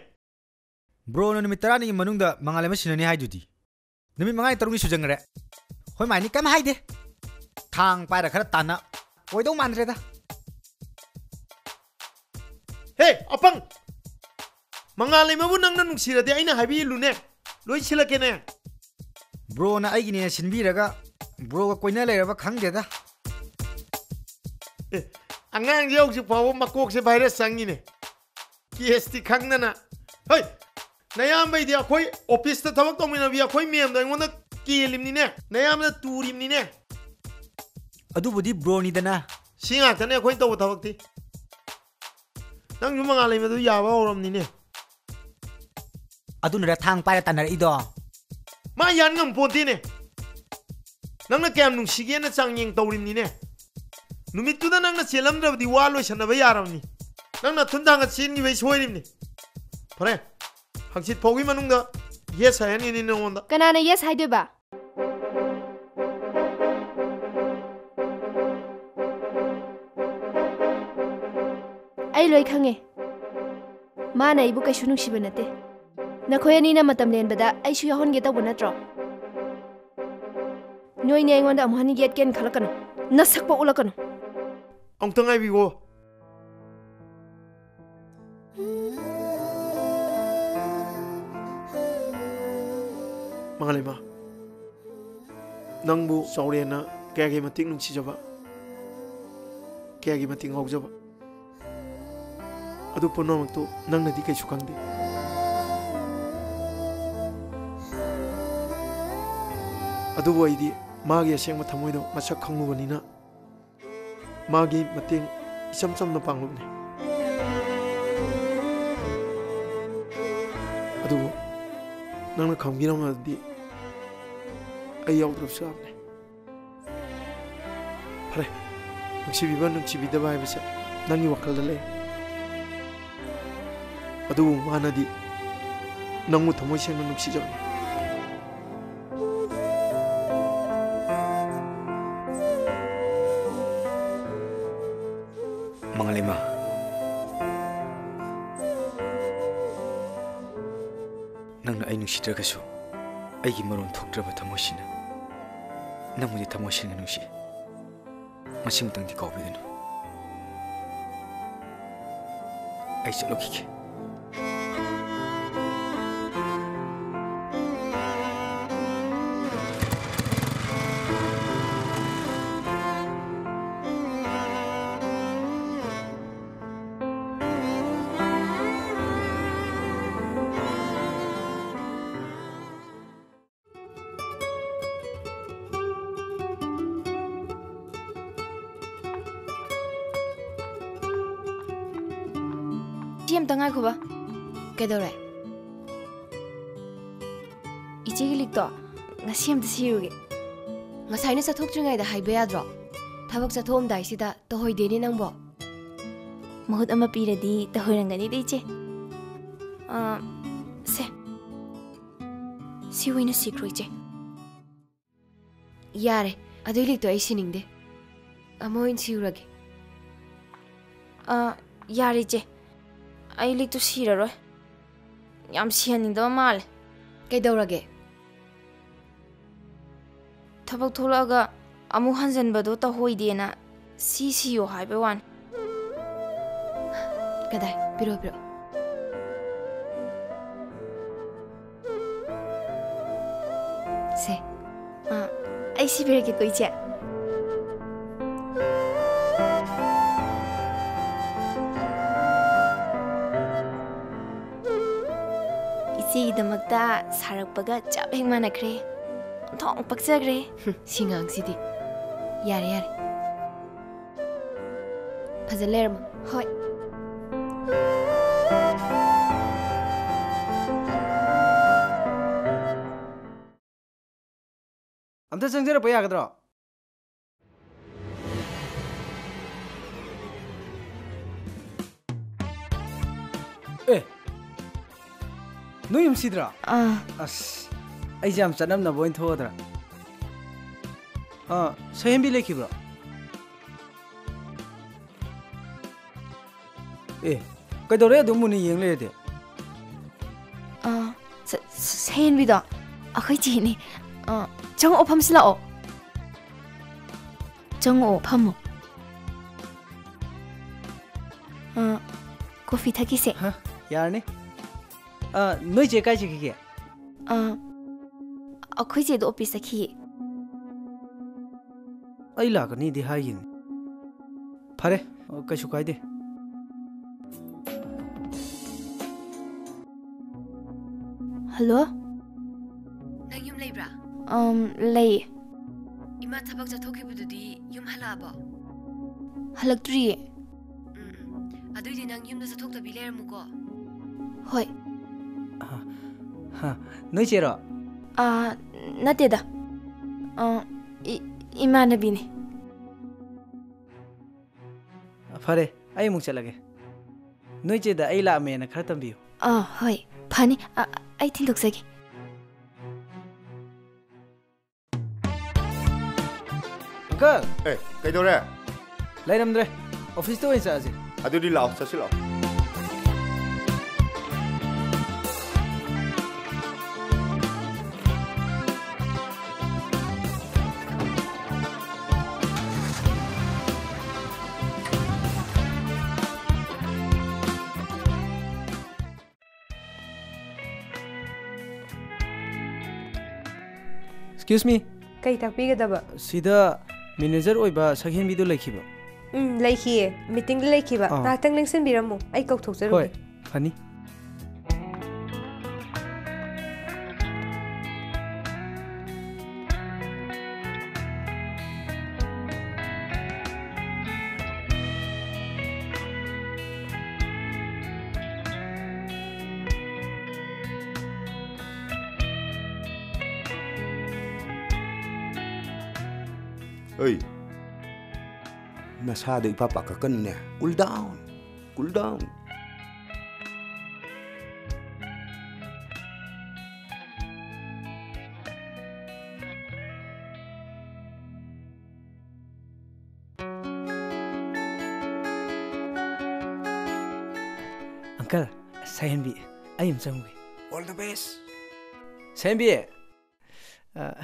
ꯕ꯭ꯔꯣꯅ ꯅꯨꯃꯤꯠ ꯇꯔꯥꯅꯤꯒꯤ ꯃꯅꯨꯡꯗ ꯃꯉꯥꯜ ꯑꯃ ꯁꯤꯟꯅꯅꯤ ꯍꯥꯏꯗꯨꯗꯤ꯫ ꯅꯨꯃꯤꯠ ꯃꯉꯥꯅꯤ ꯇꯔꯨꯛꯅꯤ ꯁꯨꯖꯟꯈ꯭ꯔꯦ꯫ ꯍꯣꯏ ꯃꯥꯏꯅꯤ ꯀꯩꯝ ꯍꯥꯏꯗꯦ꯫ ꯊꯥꯡ ꯄꯥꯏꯔ ꯈꯔ ꯇꯥꯟꯅ ꯑꯣꯏꯗꯧ ꯃꯥꯟꯗ꯭ꯔꯦꯗ꯫ ꯍꯦ, ꯑꯄꯪ! ꯃꯉꯥꯂꯩꯃꯕꯨ ꯅꯪꯅ ꯅꯨꯡꯁꯤꯔꯗꯤ ꯑꯩꯅ ꯍꯥꯏꯕꯤꯔꯨꯅꯦ, ꯂꯣꯏ ꯁꯤꯜꯂꯛꯀꯦꯅꯦ꯫ ꯕ꯭ꯔꯣꯅ ꯑꯩꯒꯤꯅꯦꯅ ꯁꯤꯟꯕꯤꯔꯒ ꯕ꯭ꯔꯣꯒ ꯀꯣꯏꯅ ꯂꯩꯔꯕ ꯈꯪꯗꯦꯗ꯫ ꯑꯦ, ꯑꯉꯥꯡꯁꯦ ꯍꯧꯖꯤꯛ ꯐꯥꯎꯕ ꯃꯀꯣꯛꯁꯦ ꯚꯥꯏꯔꯁ ꯆꯪꯉꯤꯅꯦ꯫ ꯀꯦꯁꯇꯤ ꯈꯪꯗꯅ꯫ ꯍꯣꯏ, ꯅꯌꯥꯝꯕꯩꯗꯤ ꯑꯩꯈꯣꯏ ꯑꯣꯐꯤꯁꯇ ꯊꯕꯛ ꯇꯧꯃꯤꯟꯅꯕꯤ ꯑꯩꯈꯣꯏ ꯃꯦꯝꯗꯣ ꯑꯩꯉꯣꯟꯗ ꯀꯦꯜꯂꯤꯕꯅꯤꯅꯦ, ꯅꯌꯥꯝꯕꯗ ꯇꯨꯔꯤꯕꯅꯤꯅꯦ꯫ ꯑꯗꯨꯕꯨꯗꯤ ꯕ꯭ꯔꯣꯅꯤꯗꯅ꯫ ꯁꯤ ꯉꯥꯛꯇꯅꯦ ꯑꯩꯈꯣꯏꯅ ꯇꯧꯕ ꯊꯕꯛꯇꯤ꯫ ꯅꯪꯁꯨ ꯃꯉꯥꯂꯩꯃꯗꯨ ꯌꯥꯕ ꯍꯧꯔꯝꯅꯤꯅꯦ꯫ ꯑꯗꯨꯅꯔ ꯊꯥꯡ ꯄꯥꯏꯔ ꯇꯥꯟꯅꯔꯛꯏꯗꯣ? ꯃꯥ ꯌꯥꯟ ꯉꯝꯄꯣꯟꯇꯦꯅꯦ꯫ ꯅꯪꯅ ꯀꯌꯥꯝ ꯅꯨꯡꯁꯤꯒꯦꯅ ꯆꯥꯡꯌꯦꯡ ꯇꯧꯔꯤꯕꯅꯤꯅꯦ꯫ ꯅꯨꯃꯤꯠꯇꯨꯗ ꯅꯪꯅ ꯆꯦꯜꯂꯝꯗ꯭ꯔꯕꯗꯤ ꯋꯥ ꯂꯣꯏꯁꯟꯅꯕ ꯌꯥꯔꯕꯅꯤ꯫ ꯅꯪꯅ ꯊꯨꯟ ꯊꯥꯡꯒ ꯆꯦꯟꯈꯤꯕꯩ ꯁꯣꯏꯔꯤꯕꯅꯤ꯫ ꯐꯔꯦ, ꯍꯪꯆꯤꯠ ꯐꯥꯎꯒꯤ ꯃꯅꯨꯡꯗ ꯌꯦꯁ ꯍꯥꯏꯍꯟꯒꯅꯤ ꯅꯉꯣꯟꯗ꯫ ꯀꯅꯥꯅ ꯌꯦꯁ ꯍꯥꯏꯗꯣꯏꯕ? ꯑꯩ ꯂꯣꯏ ꯈꯪꯉꯦ꯫ ꯃꯥꯅ ꯑꯩꯕꯨ ꯀꯩꯁꯨ ꯅꯨꯡꯁꯤꯕ ꯅꯠꯇꯦ꯫ ꯅꯈꯣꯏ ꯑꯅꯤꯅ ꯃꯇꯝ ꯂꯦꯟꯕꯗ ꯑꯩꯁꯨ ꯌꯥꯎꯍꯟꯒꯦ ꯇꯧꯕ ꯅꯠꯇ꯭ꯔꯣ? ꯅꯣꯏꯅꯦ ꯑꯩꯉꯣꯟꯗ ꯑꯃꯨꯛ ꯍꯟꯅ ꯌꯦꯠꯀꯦꯅ ꯈꯜꯂꯛꯀꯅꯨ꯫ ꯅꯁꯛꯄ ꯎꯠꯂꯛꯀꯅꯨ꯫ ꯑꯃꯨꯛꯇ ꯉꯥꯏꯕꯤꯈꯣ꯫ ꯃꯉꯥꯂꯩꯃ, ꯅꯪꯕꯨ ꯆꯥꯎꯔꯦꯟꯅ ꯀꯌꯥꯒꯤ ꯃꯇꯤꯛ ꯅꯨꯡꯁꯤꯖꯕ, ꯀꯌꯥꯒꯤ ꯃꯇꯤꯛ ꯉꯥꯎꯖꯕ, ꯑꯗꯨ ꯄꯨꯝꯅꯃꯛꯇꯨ ꯅꯪꯅꯗꯤ ꯀꯩꯁꯨ ꯈꯪꯗꯦ꯫ ꯑꯗꯨꯕꯨ ꯑꯩꯗꯤ ꯃꯥꯒꯤ ꯑꯁꯦꯡꯕ ꯊꯃꯣꯏꯗꯣ ꯃꯁꯛ ꯈꯪꯂꯨꯕꯅꯤꯅ, ꯃꯥꯒꯤ ꯃꯇꯦꯡ ꯏꯆꯝ ꯆꯝꯅ ꯄꯥꯡꯂꯨꯕꯅꯤ꯫ ꯑꯗꯨꯕꯨ ꯅꯪꯅ ꯈꯪꯕꯤꯔꯝꯃꯕꯗꯤ ꯑꯩ ꯌꯥꯎꯗ꯭ꯔꯕꯁꯨ ꯌꯥꯕꯅꯤ꯫ ꯐꯔꯦ, ꯅꯨꯡꯁꯤꯕꯤꯕ ꯅꯨꯡꯁꯤꯕꯤꯗꯕ ꯍꯥꯏꯕꯁꯦ ꯅꯪꯒꯤ ꯋꯥꯈꯜꯗ ꯂꯩ꯫ ꯑꯗꯨꯕꯨ ꯃꯥꯅꯗꯤ ꯅꯪꯕꯨ ꯊꯃꯣꯏ ꯁꯦꯡꯅ ꯅꯨꯡꯁꯤꯖꯕꯅꯤ꯫ ꯃꯉꯥꯂꯩꯃ, ꯅꯪꯅ ꯑꯩ ꯅꯨꯡꯁꯤꯗ꯭ꯔꯒꯁꯨ, ꯑꯩꯒꯤ ꯃꯔꯣꯟ ꯊꯣꯛꯇ꯭ꯔꯕ ꯊꯃꯣꯏꯁꯤꯅ ꯅꯪꯕꯨꯗꯤ ꯊꯃꯣꯏ ꯁꯦꯡꯅ ꯅꯨꯡꯁꯤ꯫ ꯃꯁꯤꯃꯇꯪꯗꯤ ꯀꯥꯎꯕꯤꯒꯅꯨ꯫ ꯑꯩ ꯆꯠꯂꯨꯈꯤꯒꯦ꯫ ꯏꯆꯦ, ꯑꯝꯇ ꯉꯥꯏꯈꯣꯕ꯫ ꯀꯩꯗꯧꯔꯦ? ꯏꯆꯦꯒꯤ ꯂꯤꯛꯇꯣ ꯉꯁꯤ ꯑꯝꯇ ꯁꯤꯔꯨꯒꯦ꯫ ꯉꯁꯥꯏꯅ ꯆꯠꯊꯣꯛꯇ꯭ꯔꯤꯉꯩꯗ ꯍꯥꯏꯕ ꯌꯥꯗ꯭ꯔꯣ? ꯊꯕꯛ ꯆꯠꯊꯣꯛꯑꯝꯗꯥꯏꯁꯤꯗ ꯇꯧꯍꯣꯏꯗꯦꯅꯦ ꯅꯪꯕꯣ꯫ ꯃꯍꯨꯠ ꯑꯃ ꯄꯤꯔꯗꯤ ꯇꯧꯍꯣꯏꯔꯝꯒꯅꯤꯗ, ꯏꯆꯦ꯫ ꯑꯥ, ꯁꯦ꯫ ꯁꯤ ꯑꯣꯏꯅ ꯁꯤꯈ꯭ꯔꯣ, ꯏꯆꯦ꯫ ꯌꯥꯔꯦ, ꯑꯗꯨꯏ ꯂꯤꯛꯇꯣ ꯑꯩ ꯁꯤꯅꯤꯡꯗꯦ꯫ ꯑꯃ ꯑꯣꯏꯅ ꯁꯤꯔꯨꯔꯒꯦ꯫ ꯑꯥ, ꯌꯥꯔꯦ, ꯏꯆꯦ꯫ ꯑꯩ ꯂꯤꯛꯇꯣ ꯁꯤꯔꯔꯣꯏ꯫ ꯌꯥꯝ ꯁꯤꯍꯟꯅꯤꯡꯗꯕ ꯃꯥꯜꯂꯦ꯫ ꯀꯩꯗꯧꯔꯒꯦ? ꯊꯕꯛ ꯊꯣꯛꯂꯛꯑꯒ ꯑꯃꯨꯛ ꯍꯟꯖꯟꯕꯗꯣ ꯇꯧꯍꯣꯏꯗꯦꯅ ꯁꯤ ꯁꯤꯌꯣ ꯍꯥꯏꯕꯩ ꯋꯥꯅꯤ꯫ ꯀꯗꯥꯏ? ꯄꯤꯔꯛꯑꯣ, ꯄꯤꯔꯛꯑꯣ꯫ ꯁꯦ꯫ ꯑꯥ, ꯑꯩ ꯁꯤꯕꯤꯔꯒꯦꯀꯣ, ꯏꯆꯦ꯫ ꯏꯆꯦꯒꯤꯗꯃꯛꯇ ꯁꯥꯔꯛꯄꯒ ꯆꯞ ꯍꯦꯛ ꯃꯥꯟꯅꯈ꯭ꯔꯦ꯫ ꯑꯣꯟꯊꯣꯛꯅ ꯄꯛꯆꯈ꯭ꯔꯦ꯫ ꯁꯤ ꯉꯥꯡꯁꯤꯗꯤ꯫ ꯌꯥꯔꯦ, ꯌꯥꯔꯦ꯫ ꯐꯖꯅ ꯂꯩꯔꯝꯃꯣ꯫ ꯍꯣꯏ꯫ ꯑꯝꯇ ꯆꯪꯖꯔꯛꯄ ꯌꯥꯒꯗ꯭ꯔꯣ? ꯑꯦ, ꯅꯣꯏ ꯌꯨꯝ ꯁꯤꯗ꯭ꯔꯥ? ꯑꯥ꯫ ꯑꯁ, ꯑꯩꯁꯦ ꯌꯥꯝ ꯆꯠꯅꯝꯅꯕ ꯑꯣꯏꯅ ꯊꯣꯛꯑꯗ꯭ꯔꯥ? ꯑꯥ, ꯁꯍꯦꯝꯕꯤ ꯂꯩꯈꯤꯕ꯭ꯔꯣ? ꯑꯦ, ꯀꯩꯗꯧꯔꯦ ꯑꯗꯨꯝ ꯃꯨꯟꯅ ꯌꯦꯡ ꯂꯩꯔꯗꯤ? ꯑꯥ, ꯁ-, ꯁ-, ꯁꯍꯦꯟꯕꯤꯗꯣ ꯑꯩꯈꯣꯏ ꯆꯦꯅꯦ꯫ ꯑꯥ, ꯆꯪꯉꯛꯑꯣ, ꯐꯝꯁꯤ ꯂꯥꯛꯑꯣ꯫ ꯆꯪꯉꯛꯑꯣ, ꯐꯝꯃꯣ꯫ ꯑ, ꯀꯣꯐꯤ ꯊꯛꯈꯤꯁꯦ꯫ ꯍꯥ? ꯌꯥꯔꯅꯤ꯫ ꯑ, ꯅꯣꯏ ꯆꯦ ꯀꯥꯏ ꯆꯠꯈꯤꯒꯦ? ꯑ, ꯑꯩꯈꯣꯏ ꯆꯦꯗꯣ ꯑꯣꯐꯤꯁ ꯆꯠꯈꯤꯌꯦ꯫ ꯑꯩ ꯂꯥꯛꯀꯅꯤꯗꯤ ꯍꯥꯏꯒꯤꯕꯅꯤ꯫ ꯐꯔꯦ, ꯀꯩꯁꯨ ꯀꯥꯏꯗꯦ꯫ ꯍꯜꯂꯣ? ꯅꯪ ꯌꯨꯝ ꯂꯩꯕ꯭ꯔꯥ? ꯑꯝ, ꯂꯩ꯫ ꯏꯃꯥ ꯊꯕꯛ ꯆꯠꯊꯣꯛꯈꯤꯕꯗꯨꯗꯤ ꯌꯨꯝ ꯍꯜꯂꯛꯑꯕꯣ? ꯍꯜꯂꯛꯇ꯭ꯔꯤꯌꯦ꯫ ꯎꯝ, ꯎꯝ꯫ ꯑꯗꯨꯏꯗꯤ ꯅꯪ ꯌꯨꯝꯗ ꯆꯠꯊꯣꯛꯇꯕꯤ ꯂꯩꯔꯝꯃꯨꯀꯣ꯫ ꯍꯣꯏ꯫ ꯑ, ꯍ, ꯅꯣꯏ ꯆꯦꯔꯣ? ꯑ, ꯅꯠꯇꯦꯗ꯫ ꯑ, ꯏ-, ꯏꯃꯥꯟꯅꯕꯤꯅꯦ꯫ ꯐꯔꯦ, ꯑꯩ ꯑꯃꯨꯛ ꯆꯠꯂꯒꯦ꯫ ꯅꯣꯏ ꯆꯦꯗ ꯑꯩ ꯂꯥꯛꯑꯝꯃꯦꯅ ꯈꯔ ꯇꯝꯕꯤꯌꯨ꯫ ꯑꯥ, ꯍꯣꯏ, ꯐꯅꯤ꯫ ꯑ, ꯑ, ꯑꯩ ꯊꯤꯟꯗꯣꯛꯆꯒꯦ꯫ ꯑꯪꯀꯜ! ꯑꯦ, ꯀꯩꯗꯧꯔꯦ? ꯂꯩꯔꯝꯗ꯭ꯔꯦ꯫ ꯑꯣꯐꯤꯁꯇ ꯑꯣꯏꯅ ꯆꯠꯂꯁꯤ꯫ ꯑꯗꯨꯗꯤ ꯂꯥꯛꯑꯣ, ꯆꯠꯁꯤ ꯂꯥꯛꯑꯣ꯫ Excuse me. ꯀꯩ ꯇꯥꯛꯄꯤꯒꯗꯕ? ꯁꯤꯗ ꯃꯦꯅꯦꯖꯔ ꯑꯣꯏꯕ ꯁꯛꯍꯦꯟꯕꯤꯗꯨ ꯂꯩꯈꯤꯕ꯭ꯔꯣ? ꯎꯝ, ꯂꯩꯈꯤꯌꯦ꯫ ꯃꯤꯇꯤꯡꯗ ꯂꯩꯈꯤꯕ꯫ ꯑꯥ꯫ ꯉꯥꯏꯍꯥꯛꯇꯪ ꯂꯦꯡꯁꯤꯟꯕꯤꯔꯝꯃꯨ, ꯑꯩ ꯀꯧꯊꯣꯛꯆꯔꯨꯒꯦ꯫ ꯍꯣꯏ, ꯐꯅꯤ꯫ ꯑꯩ, ꯅꯁꯥꯗꯣ ꯏꯄꯥ ꯄꯥꯈꯠꯀꯅꯨꯅꯦ꯫ Cool down, cool down꯫ ꯑꯪꯀꯜ, ꯁꯍꯦꯟꯕꯤ, ꯑꯩ ꯑꯃ ꯆꯪꯉꯨꯒꯦ꯫ All the best꯫ ꯁꯍꯦꯟꯕꯤ, ꯑ,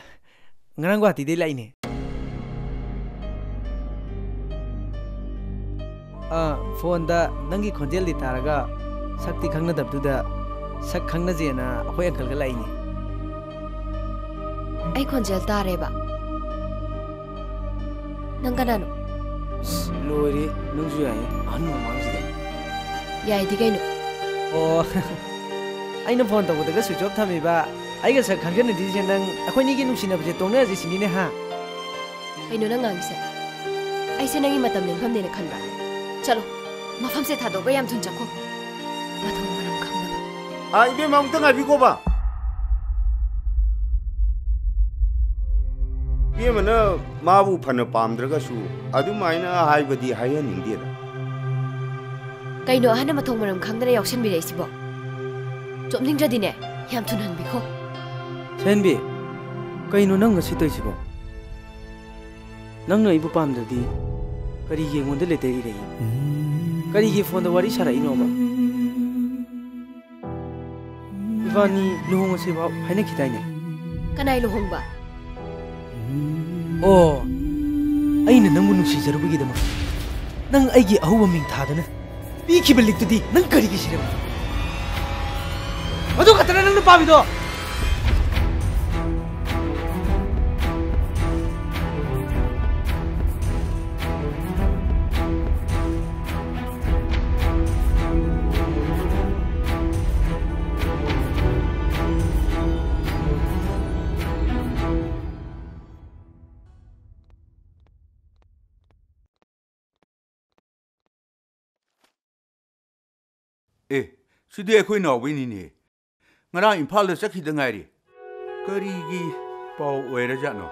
ꯉꯔꯥꯡ ꯒꯨꯍꯥꯇꯤꯗꯩ ꯂꯥꯛꯏꯅꯦ꯫ ꯑ, ꯐꯣꯟꯗ ꯅꯪꯒꯤ ꯈꯣꯟꯖꯦꯜꯗꯤ ꯇꯥꯔꯒ ꯁꯛꯇꯤ ꯈꯪꯅꯗꯕꯗꯨꯗ ꯁꯛ ꯈꯪꯅꯁꯦꯅ ꯑꯩꯈꯣꯏ ꯑꯪꯀꯜꯒ ꯂꯥꯛꯏꯅꯦ꯫ ꯑꯩ ꯈꯣꯟꯖꯦꯜ ꯇꯥꯔꯦꯕ꯫ ꯅꯪ ꯀꯅꯥꯅꯣ? ꯑꯁ, ꯂꯣꯏꯔꯦ, ꯅꯪꯁꯨ ꯌꯥꯏꯌꯦ ꯑꯍꯟ ꯃꯃꯥꯡꯁꯤꯗ꯫ ꯌꯥꯏꯗꯤ ꯀꯩꯅꯣ? ꯑꯣ, ꯑꯩꯅ ꯐꯣꯟ ꯇꯧꯕꯗꯒ ꯁ꯭ꯋꯤꯆ ꯑꯣꯐ ꯊꯝꯃꯤꯕ, ꯑꯩꯒ ꯁꯛ ꯈꯪꯖꯅꯗ꯭ꯔꯤꯁꯦ ꯅꯪ, ꯑꯩꯈꯣꯏꯅꯤꯒꯤ ꯅꯨꯡꯁꯤꯅꯕꯁꯦ ꯇꯣꯛꯅꯔꯁꯦ ꯁꯤꯅꯤꯅꯦ ꯍꯥ? ꯀꯩꯅꯣ ꯅꯪ ꯉꯥꯡꯉꯤꯁꯦ? ꯑꯩꯁꯦ ꯅꯪꯒꯤ ꯃꯇꯝ ꯂꯦꯟꯐꯝꯅꯦꯅ ꯈꯟꯕ꯭ꯔꯥ? ꯆꯠꯂꯣ, ꯃꯐꯝꯁꯦ ꯊꯥꯗꯣꯛꯑꯒ ꯌꯥꯝ ꯊꯨꯅ ꯆꯠꯈꯣ꯫ ꯃꯊꯣꯡ ꯃꯔꯝ ꯈꯪꯗꯕ꯫ ꯑꯥ, ꯏꯕꯦꯝꯃ, ꯑꯃꯨꯛꯇ ꯉꯥꯏꯕꯤꯈꯣꯕ꯫ ꯏꯕꯦꯝꯃꯅ ꯃꯥꯕꯨ ꯐꯅ ꯄꯥꯝꯗ꯭ꯔꯒꯁꯨ ꯑꯗꯨꯃꯥꯏꯅ ꯍꯥꯏꯕꯗꯤ ꯍꯥꯏꯍꯟꯅꯤꯡꯗꯦꯗ꯫ ꯀꯩꯅꯣ ꯑꯍꯟꯅ ꯃꯊꯣꯡ ꯃꯔꯝ ꯈꯪꯗꯅ ꯌꯥꯎꯁꯟꯕꯤꯔꯛꯏꯁꯤꯕꯣ? ꯆꯣꯞꯅꯤꯡꯗ꯭ꯔꯗꯤꯅꯦ, ꯌꯥꯝ ꯊꯨꯅ ꯍꯟꯕꯤꯈꯣ꯫ ꯁꯍꯦꯟꯕꯤ, ꯀꯩꯅꯣ ꯅꯪ ꯉꯁꯤ ꯇꯧꯔꯤꯁꯤꯕꯣ? ꯅꯪꯅ ꯑꯩꯕꯨ ꯄꯥꯝꯗ꯭ꯔꯗꯤ ꯀꯔꯤꯒꯤ ꯑꯩꯉꯣꯟꯗ ꯂꯦꯇꯔ ꯏꯔꯛꯏ? ꯀꯔꯤꯒꯤ ꯐꯣꯟꯗ ꯋꯥꯔꯤ ꯁꯥꯔꯛꯏꯅꯣꯕ? ꯏꯕꯥꯅꯤ ꯂꯨꯍꯣꯡꯉꯁꯦ ꯚꯥꯞ ꯍꯥꯏꯅꯈꯤꯗꯥꯏꯅꯦ? ꯀꯅꯥꯏ ꯂꯨꯍꯣꯡꯕ? ꯑꯣ, ꯑꯩꯅ ꯅꯪꯕꯨ ꯅꯨꯡꯁꯤꯖꯔꯨꯕꯒꯤꯗꯃꯛ ꯅꯪ ꯑꯩꯒꯤ ꯑꯍꯧꯕ ꯃꯤꯡ ꯊꯥꯗꯨꯅ ꯄꯤꯈꯤꯕ ꯂꯤꯛꯇꯨꯗꯤ ꯅꯪ ꯀꯔꯤꯒꯤ ꯁꯤꯔꯝꯃꯤ? ꯃꯗꯨ ꯈꯛꯇꯅ ꯅꯪꯅ ꯄꯥꯝꯃꯤꯗꯣ? ꯑꯦ, ꯁꯤꯗꯤ ꯑꯩꯈꯣꯏ ꯅꯥꯎꯕꯩꯅꯤꯅꯦ꯫ ꯉꯔꯥꯡ ꯏꯝꯐꯥꯜꯗ ꯆꯠꯈꯤꯗ ꯉꯥꯏꯔꯤ꯫ ꯀꯔꯤꯒꯤ ꯄꯥꯎ ꯑꯣꯏꯔꯖꯥꯠꯅꯣ?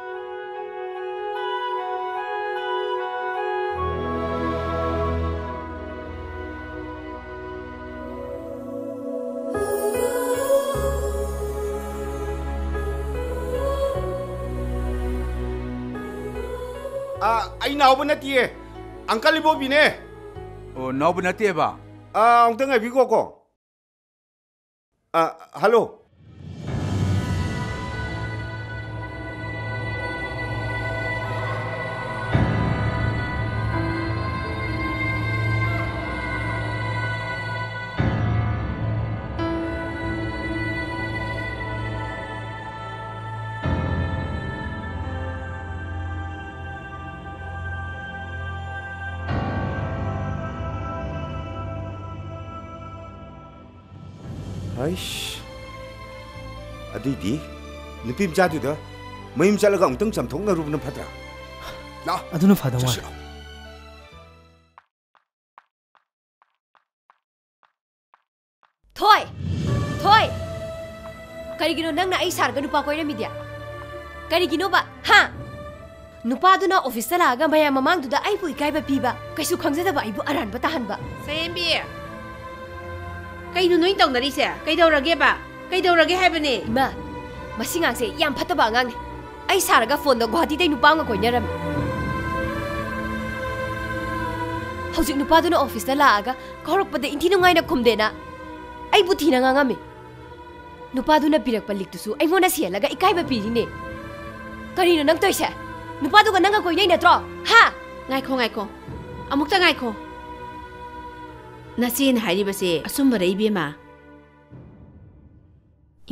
ꯑꯥ, ꯑꯩ ꯅꯥꯎꯕ ꯅꯠꯇꯤꯌꯦ, ꯑꯪꯀꯜ ꯏꯕꯣꯕꯤꯅꯦ꯫ ꯑꯣ, ꯅꯥꯎꯕ ꯅꯠꯇꯦꯕ? ꯑꯥ, ꯑꯃꯨꯛꯇ ꯉꯥꯏꯕꯤꯈꯣꯀꯣ꯫ ꯑꯥ, ꯍꯜꯂꯣ꯫ ꯑꯩꯁ, ꯑꯗꯨꯏꯗꯤ ꯅꯨꯄꯤ ꯃꯆꯥꯗꯨꯗ ꯃꯌꯨꯝ ꯆꯠꯂꯒ ꯑꯃꯨꯛꯇꯪ ꯆꯥꯝꯊꯣꯛꯅꯔꯨꯕꯅ ꯐꯠꯇ꯭ꯔꯥ? ꯂꯥꯛꯑꯣ꯫ ꯑꯗꯨꯅ ꯐꯗꯧ ꯃꯥꯜꯂꯦ꯫ ꯆꯠꯁꯤ, ꯂꯥꯛꯑꯣ꯫ ꯊꯣꯏ! ꯊꯣꯏ! ꯀꯔꯤꯒꯤꯅꯣ ꯅꯪꯅ ꯑꯩ ꯁꯥꯔꯒ ꯅꯨꯄꯥ ꯀꯣꯏꯔꯝꯃꯤꯗꯤ? ꯀꯔꯤꯒꯤꯅꯣꯕ? ꯍꯥ? ꯅꯨꯄꯥꯗꯨꯅ ꯑꯣꯐꯤꯁꯇ ꯂꯥꯛꯑꯒ ꯃꯌꯥꯝ ꯃꯃꯥꯡꯗꯨꯗ ꯑꯩꯕꯨ ꯏꯀꯥꯏꯕ ꯄꯤꯕ, ꯀꯩꯁꯨ ꯈꯪꯖꯗꯕ ꯑꯩꯕꯨ ꯑꯔꯥꯟꯕ ꯇꯥꯍꯟꯕ꯫ ꯁꯌꯦꯝꯕꯤ! ꯀꯩꯅꯣ ꯅꯣꯏ ꯇꯧꯅꯔꯤꯁꯦ? ꯀꯩꯗꯧꯔꯒꯦꯕ? ꯀꯩꯗꯧꯔꯒꯦ ꯍꯥꯏꯕꯅꯦ? ꯏꯃꯥ, ꯃꯁꯤ ꯉꯥꯡꯁꯦ ꯌꯥꯝ ꯐꯠꯇꯕ ꯑꯉꯥꯡꯅꯦ꯫ ꯑꯩ ꯁꯥꯔꯒ ꯐꯣꯟꯗ ꯒꯨꯋꯥꯍꯥꯇꯤꯗꯩ ꯅꯨꯄꯥ ꯑꯃꯒ ꯀꯣꯏꯅꯔꯝꯃꯤ꯫ ꯍꯧꯖꯤꯛ ꯅꯨꯄꯥꯗꯨꯅ ꯑꯣꯐꯤꯁꯇ ꯂꯥꯛꯑꯒ ꯀꯧꯔꯛꯄꯗ ꯏꯟꯊꯤ ꯅꯨꯡꯉꯥꯏꯅ ꯈꯨꯝꯗꯦꯅ ꯑꯩꯕꯨ ꯊꯤꯅ ꯉꯥꯡꯉꯝꯃꯤ꯫ ꯅꯨꯄꯥꯗꯨꯅ ꯄꯤꯔꯛꯄ ꯂꯤꯛꯇꯨꯁꯨ ꯑꯩꯉꯣꯟꯗ ꯁꯤꯍꯜꯂꯒ ꯏꯀꯥꯏꯕ ꯄꯤꯔꯤꯅꯦ꯫ ꯀꯔꯤꯅꯣ ꯅꯪ ꯇꯧꯏꯁꯦ? ꯅꯨꯄꯥꯗꯨꯒ ꯅꯪꯒ ꯀꯣꯏꯅꯩ ꯅꯠꯇ꯭ꯔꯣ? ꯍꯥ? ꯉꯥꯏꯈꯣ, ꯉꯥꯏꯈꯣ꯫ ꯑꯃꯨꯛꯇ ꯉꯥꯏꯈꯣ꯫ ꯅꯆꯦꯅ ꯍꯥꯏꯔꯤꯕꯁꯦ ꯑꯆꯨꯝꯕꯔ, ꯏꯕꯦꯝꯃ?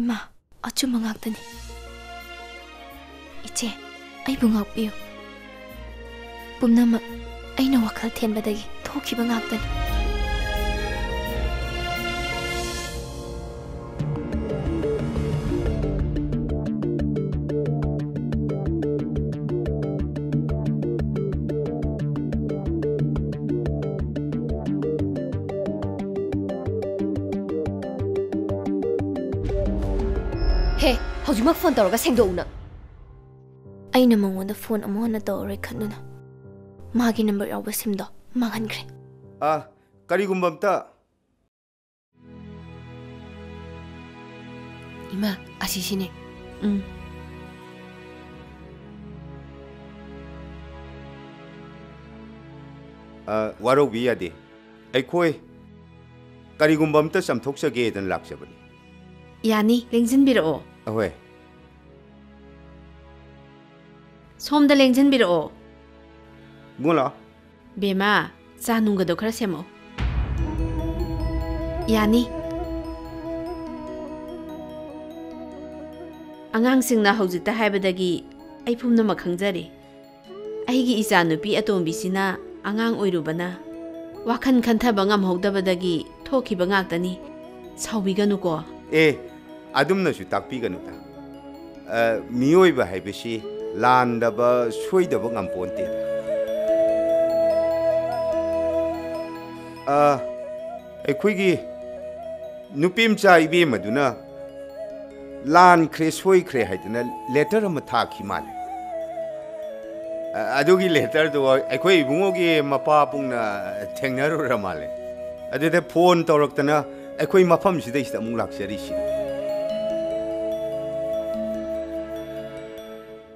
ꯏꯃꯥ, ꯑꯆꯨꯝꯕ ꯉꯥꯛꯇꯅꯤ꯫ ꯏꯆꯦ, ꯑꯩꯕꯨ ꯉꯥꯛꯄꯤꯌꯨ꯫ ꯄꯨꯝꯅꯃꯛ ꯑꯩꯅ ꯋꯥꯈꯜ ꯊꯦꯟꯕꯗꯒꯤ ꯊꯣꯛꯈꯤꯕ ꯉꯥꯛꯇꯅꯤ꯫ ꯍꯦ, ꯍꯧꯖꯤꯛꯃꯛ ꯐꯣꯟ ꯇꯧꯔꯒ ꯁꯦꯡꯗꯣꯛꯎ ꯅꯪ꯫ ꯑꯩꯅ ꯃꯉꯣꯟꯗ ꯐꯣꯟ ꯑꯃꯨꯛ ꯍꯟꯅ ꯇꯧꯔꯔꯣꯏ ꯈꯟꯗꯨꯅ ꯃꯥꯒꯤ ꯅꯝꯕꯔ ꯌꯥꯎꯕ ꯁꯤꯝꯗꯣ ꯃꯥꯡꯍꯟꯈ꯭ꯔꯦ꯫ ꯑ, ꯀꯔꯤꯒꯨꯝꯕ ꯑꯝꯇ ꯏꯃꯥ, ꯑꯁꯤꯁꯤꯅꯦ꯫ ꯎꯝ꯫ ꯑ, ꯋꯥꯔꯧꯕꯤ ꯌꯥꯗꯦ꯫ ꯑꯩꯈꯣꯏ ꯀꯔꯤꯒꯨꯝꯕ ꯑꯝꯇ ꯆꯥꯝꯊꯣꯛꯆꯒꯦꯗꯅ ꯂꯥꯛꯆꯕꯅꯤ꯫ ꯌꯥꯅꯤ, ꯂꯦꯡꯁꯤꯟꯕꯤꯔꯛꯑꯣ꯫ ꯑꯍꯣꯏ꯫ ꯁꯣꯝꯗ ꯂꯦꯡꯁꯤꯟꯕꯤꯔꯛꯑꯣ꯫ ꯏꯕꯨꯡꯉꯣ ꯂꯥꯛꯑꯣ꯫ ꯕꯦꯝꯃ, ꯆꯥ ꯅꯨꯡꯒꯗꯣ ꯈꯔ ꯁꯦꯝꯃꯛꯑꯣ꯫ ꯌꯥꯅꯤ꯫ ꯑꯉꯥꯡꯁꯤꯡꯅ ꯍꯧꯖꯤꯛꯇ ꯍꯥꯏꯕꯗꯒꯤ ꯑꯩ ꯄꯨꯝꯅꯃꯛ ꯈꯪꯖꯔꯦ꯫ ꯑꯩꯒꯤ ꯏꯆꯥꯅꯨꯄꯤ ꯑꯇꯣꯝꯕꯤꯁꯤꯅ ꯑꯉꯥꯡ ꯑꯣꯏꯔꯨꯕꯅ ꯋꯥꯈꯜ ꯈꯟꯊꯕ ꯉꯝꯍꯧꯗꯕꯗꯒꯤ ꯊꯣꯛꯈꯤꯕ ꯉꯥꯛꯇꯅꯤ꯫ ꯁꯥꯎꯕꯤꯒꯅꯨꯀꯣ꯫ ꯑꯦ, ꯑꯗꯨꯝꯅꯁꯨ ꯇꯥꯛꯄꯤꯒꯅꯨꯗ꯫ ꯑ, ꯃꯤꯑꯣꯏꯕ ꯍꯥꯏꯕꯁꯤ ꯂꯥꯟꯗꯕ, ꯁꯣꯏꯗꯕ ꯉꯝꯄꯣꯟꯇꯦꯗ꯫ ꯑ, ꯑꯩꯈꯣꯏꯒꯤ ꯅꯨꯄꯤ ꯃꯆꯥ ꯏꯕꯦꯝꯃꯗꯨꯅ ꯂꯥꯟꯈ꯭ꯔꯦ, ꯁꯣꯏꯈ꯭ꯔꯦ ꯍꯥꯏꯗꯅ ꯂꯦꯇꯔ ꯑꯃ ꯊꯥꯈꯤ ꯃꯥꯜꯂꯦ꯫ ꯑ-, ꯑꯗꯨꯒꯤ ꯂꯦꯇꯔꯗꯣ ꯑꯩꯈꯣꯏ ꯏꯕꯨꯡꯉꯣꯒꯤ ꯃꯄꯥꯕꯨꯡꯅ ꯊꯦꯡꯅꯔꯨꯔ ꯃꯥꯜꯂꯦ꯫ ꯑꯗꯨꯗ ꯐꯣꯟ ꯇꯧꯔꯛꯇꯅ ꯑꯩꯈꯣꯏ ꯃꯐꯝꯁꯤꯗꯩꯁꯤꯗ ꯑꯃꯨꯛ ꯂꯥꯛꯆꯔꯤꯁꯤ꯫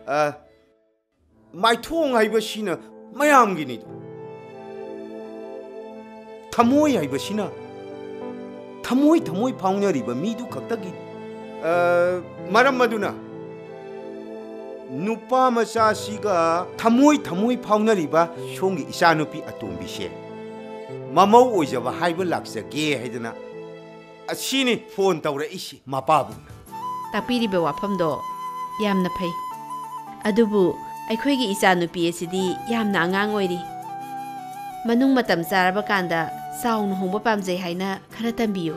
ꯑ, ꯃꯥꯏꯊꯣꯡ ꯍꯥꯏꯕꯁꯤꯅ ꯃꯌꯥꯝꯒꯤꯅꯤꯗꯣ꯫ ꯊꯃꯣꯏ ꯍꯥꯏꯕꯁꯤꯅ ꯊꯃꯣꯏ ꯊꯃꯣꯏ ꯐꯥꯎꯅꯔꯤꯕ ꯃꯤꯗꯨ ꯈꯛꯇꯒꯤ, ꯑ, ꯃꯔꯝ ꯑꯗꯨꯅ ꯅꯨꯄꯥ ꯃꯆꯥꯁꯤꯒ ꯊꯃꯣꯏ ꯊꯃꯣꯏ ꯐꯥꯎꯅꯔꯤꯕ ꯁꯣꯝꯒꯤ ꯏꯆꯥꯅꯨꯄꯤ ꯑꯇꯣꯝꯕꯤꯁꯦ ꯃꯃꯧ ꯑꯣꯏꯖꯕ ꯍꯥꯏꯕ ꯂꯥꯛꯆꯒꯦ ꯍꯥꯏꯗꯅ ꯑꯁꯤꯅꯤ ꯐꯣꯟ ꯇꯧꯔꯛꯏꯁꯤ ꯃꯄꯥꯕꯨꯡꯅ꯫ ꯇꯥꯛꯄꯤꯔꯤꯕ ꯋꯥꯐꯝꯗꯣ ꯌꯥꯝꯅ ꯐꯩ꯫ ꯑꯗꯨꯕꯨ ꯑꯩꯈꯣꯏꯒꯤ ꯏꯆꯥꯅꯨꯄꯤ ꯑꯁꯤꯗꯤ ꯌꯥꯝꯅ ꯑꯉꯥꯡ ꯑꯣꯏꯔꯤ꯫ ꯃꯅꯨꯡ ꯃꯇꯝ ꯆꯥꯔꯕ ꯀꯥꯟꯗ ꯆꯥꯎꯅ ꯍꯣꯡꯕ ꯄꯥꯝꯖꯩ ꯍꯥꯏꯅ ꯈꯔ ꯇꯝꯕꯤꯌꯨ꯫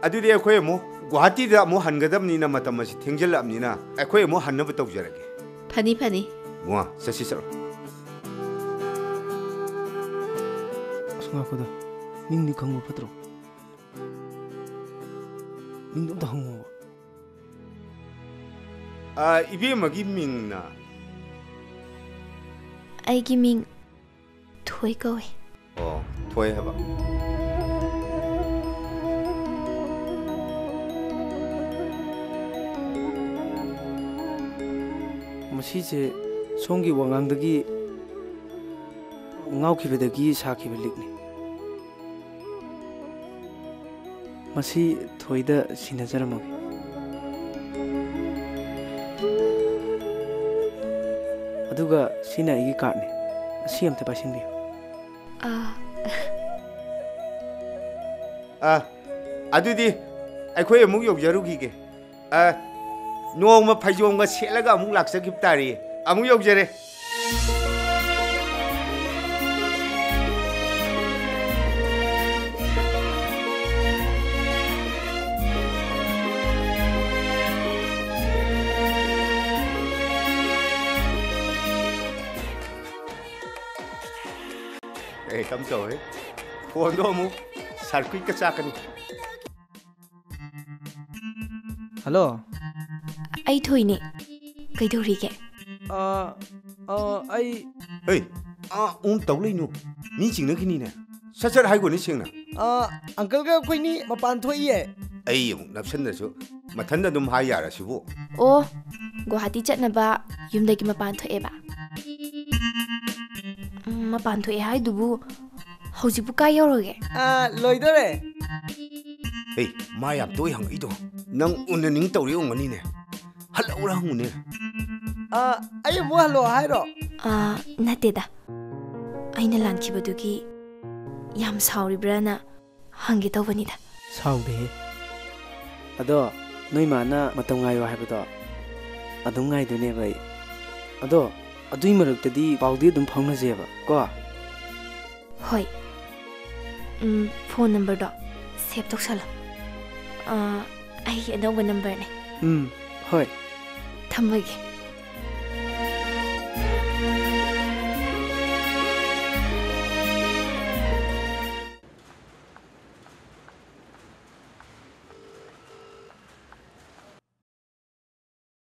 ꯑꯗꯨꯗꯤ ꯑꯩꯈꯣꯏ ꯑꯃꯨꯛ ꯒꯨꯋꯥꯍꯥꯇꯤꯗ ꯑꯃꯨꯛ ꯍꯟꯒꯗꯕꯅꯤꯅ ꯃꯇꯝ ꯑꯁꯤ ꯊꯦꯡꯖꯤꯜꯂꯛꯑꯕꯅꯤꯅ ꯑꯩꯈꯣꯏ ꯑꯃꯨꯛ ꯍꯟꯅꯕ ꯇꯧꯖꯔꯒꯦ꯫ ꯐꯅꯤ, ꯐꯅꯤ꯫ ꯕꯨꯡꯉꯣ, ꯆꯠꯁꯤ ꯆꯠꯂꯣ꯫ ꯑꯁ, ꯉꯥꯏꯈꯣꯗ꯫ ꯃꯤꯡꯗꯤ ꯈꯪꯕ ꯐꯠꯇ꯭ꯔꯣ? ꯃꯤꯡꯗꯣ ꯑꯝꯇ ꯍꯪꯉꯣꯕ꯫ ꯑ, ꯏꯕꯦꯝꯃꯒꯤ ꯃꯤꯡꯅ? ꯑꯩꯒꯤ ꯃꯤꯡ ꯊꯣꯏ ꯀꯧꯏ꯫ ꯑꯣ, ꯊꯣꯏ ꯍꯥꯏꯕ꯫ ꯃꯁꯤꯁꯦ ꯁꯣꯝꯒꯤ ꯋꯥꯉꯥꯡꯗꯒꯤ ꯉꯥꯎꯈꯤꯕꯗꯒꯤ ꯁꯥꯈꯤꯕ ꯂꯤꯛꯅꯤ꯫ ꯃꯁꯤ ꯊꯣꯏꯗ ꯁꯤꯟꯅꯖꯔꯝꯃꯒꯦ꯫ ꯑꯗꯨꯒ ꯁꯤꯅ ꯑꯩꯒꯤ ꯀꯥꯔꯠꯅꯤ꯫ ꯑꯁꯤ ꯑꯝꯇ ꯄꯥꯏꯁꯤꯟꯕꯤꯌꯨ꯫ ꯑꯥ꯫ ꯑꯥ, ꯑꯗꯨꯗꯤ ꯑꯩꯈꯣꯏ ꯑꯃꯨꯛ ꯌꯧꯖꯔꯨꯈꯤꯒꯦ꯫ ꯑ, ꯅꯣꯡꯃ ꯐꯩꯖꯣꯝꯒ ꯁꯦꯠꯂꯒ ꯑꯃꯨꯛ ꯂꯥꯛꯆꯈꯤꯕ ꯇꯥꯔꯦ꯫ ꯑꯃꯨꯛ ꯌꯧꯖꯔꯦ꯫ ꯑꯦ, ꯀꯝ ꯇꯧꯋꯦ? ꯐꯣꯟꯗꯣ ꯑꯃꯨꯛ ꯁꯥꯔꯀ꯭ꯌꯨꯠꯀ ꯆꯥꯛꯀꯅꯤ꯫ ꯍꯜꯂꯣ꯫ ꯑꯩ ꯊꯣꯏꯅꯦ꯫ ꯀꯩꯗꯧꯔꯤꯒꯦ? ꯑ, ꯑ, ꯑꯩ ꯍꯩ, ꯑꯥ, ꯎꯝ ꯇꯧ ꯂꯩꯅꯨ꯫ ꯃꯤ ꯆꯤꯡꯅꯈꯤꯅꯤꯅꯦ꯫ ꯁꯠ ꯁꯠ ꯍꯥꯏꯒꯣꯅꯦ ꯁꯦꯡꯅ꯫ ꯑ, ꯑꯪꯀꯜꯒ ꯑꯩꯈꯣꯏꯅꯤ ꯃꯄꯥꯟ ꯊꯣꯛꯏꯌꯦ꯫ ꯑꯩ ꯑꯃꯨꯛ ꯅꯞꯁꯟꯗ꯭ꯔꯁꯨ ꯃꯊꯟꯗ ꯑꯗꯨꯝ ꯍꯥꯏ ꯌꯥꯔꯁꯤꯕꯨ꯫ ꯑꯣ, ꯒꯨꯋꯥꯍꯥꯇꯤ ꯆꯠꯅꯕ ꯌꯨꯝꯗꯒꯤ ꯃꯄꯥꯟ ꯊꯣꯛꯑꯦꯕ꯫ ꯎꯝ, ꯃꯄꯥꯟ ꯊꯣꯛꯑꯦ ꯍꯥꯏꯗꯨꯕꯨ ꯍꯧꯖꯤꯛꯄꯨ ꯀꯥꯏ ꯌꯧꯔꯒꯦ? ꯑ, ꯂꯣꯏꯗꯣꯔꯦ꯫ ꯍꯦ, ꯃꯥ ꯌꯥꯝ ꯇꯣꯏ ꯍꯪꯉꯛꯏꯗꯣ꯫ ꯅꯪ ꯎꯅꯅꯤꯡ ꯇꯧꯔꯤ ꯑꯣꯏꯔꯝꯒꯅꯤꯅꯦ꯫ ꯍꯜꯂꯛꯎꯔꯥ ꯍꯪꯉꯨꯅꯦ꯫ ꯑ, ꯑꯩ ꯑꯃꯨꯛ ꯍꯜꯂꯣ ꯍꯥꯏꯔꯣ? ꯑ, ꯅꯠꯇꯦꯗ꯫ ꯑꯩꯅ ꯂꯥꯟꯈꯤꯕꯗꯨꯒꯤ ꯌꯥꯝ ꯁꯥꯎꯔꯤꯕ꯭ꯔꯥꯅ ꯍꯪꯒꯦ ꯇꯧꯕꯅꯤꯗ꯫ ꯁꯥꯎꯗꯦꯍꯦ꯫ ꯑꯗꯣ ꯅꯣꯏ ꯃꯥꯅ ꯃꯇꯝ ꯉꯥꯏꯌꯣ ꯍꯥꯏꯕꯗꯣ ꯑꯗꯨꯝ ꯉꯥꯏꯗꯣꯏꯅꯦꯕ ꯑꯩ꯫ ꯑꯗꯣ ꯑꯗꯨꯏ ꯃꯔꯛꯇꯗꯤ ꯄꯥꯎꯗꯤ ꯑꯗꯨꯝ ꯐꯥꯎꯅꯁꯦꯕ ꯀꯣ꯫ ꯍꯣꯏ꯫ ꯎꯝ, ꯐꯣꯟ ꯅꯝꯕꯔꯗꯣ ꯁꯦꯚ ꯇꯧꯁꯜꯂꯣ꯫ ꯑꯥ, ꯑꯩꯒꯤ ꯑꯅꯧꯕ ꯅꯝꯕꯔꯅꯦ꯫ ꯎꯝ, ꯍꯣꯏ꯫ ꯊꯝꯃꯒꯦ꯫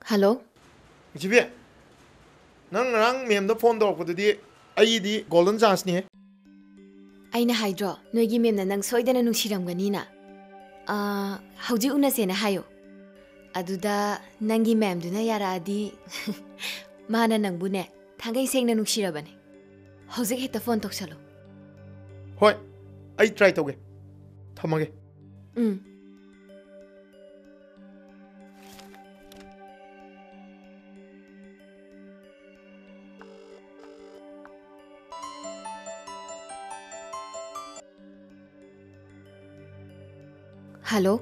ꯍꯜꯂꯣ꯫ ꯖꯤꯕꯤ, ꯅꯪ ꯉꯔꯥꯡ ꯃꯦꯝꯗ ꯐꯣꯟ ꯇꯧꯔꯛꯄꯗꯨꯗꯤ ꯑꯩꯒꯤꯗꯤ ꯒꯣꯜꯗꯟ ꯆꯥꯟꯁꯅꯤꯍꯦ꯫ ꯑꯩꯅ ꯍꯥꯏꯗ꯭ꯔꯣ, ꯅꯣꯏꯒꯤ ꯃꯦꯝꯅ ꯅꯪ ꯁꯣꯏꯗꯅ ꯅꯨꯡꯁꯤꯔꯝꯒꯅꯤꯅ? ꯑꯥ, ꯍꯧꯖꯤꯛ ꯎꯅꯁꯦꯅ ꯍꯥꯏꯌꯣ꯫ ꯑꯗꯨꯗ ꯅꯪꯒꯤ ꯃꯦꯝꯗꯨꯅ ꯌꯥꯔꯛꯑꯗꯤ ꯃꯥꯅ ꯅꯪꯕꯨꯅꯦ, ꯊꯥꯡꯒꯩ ꯁꯦꯡꯅ ꯅꯨꯡꯁꯤꯔꯕꯅꯦ꯫ ꯍꯧꯖꯤꯛ ꯍꯦꯛꯇ ꯐꯣꯟ ꯇꯧꯁꯜꯂꯣ꯫ ꯍꯣꯏ, ꯑꯩ ꯇ꯭ꯔꯥꯏ ꯇꯧꯒꯦ꯫ ꯊꯝꯃꯒꯦ꯫ ꯎꯝ꯫ ꯍꯜꯂꯣ꯫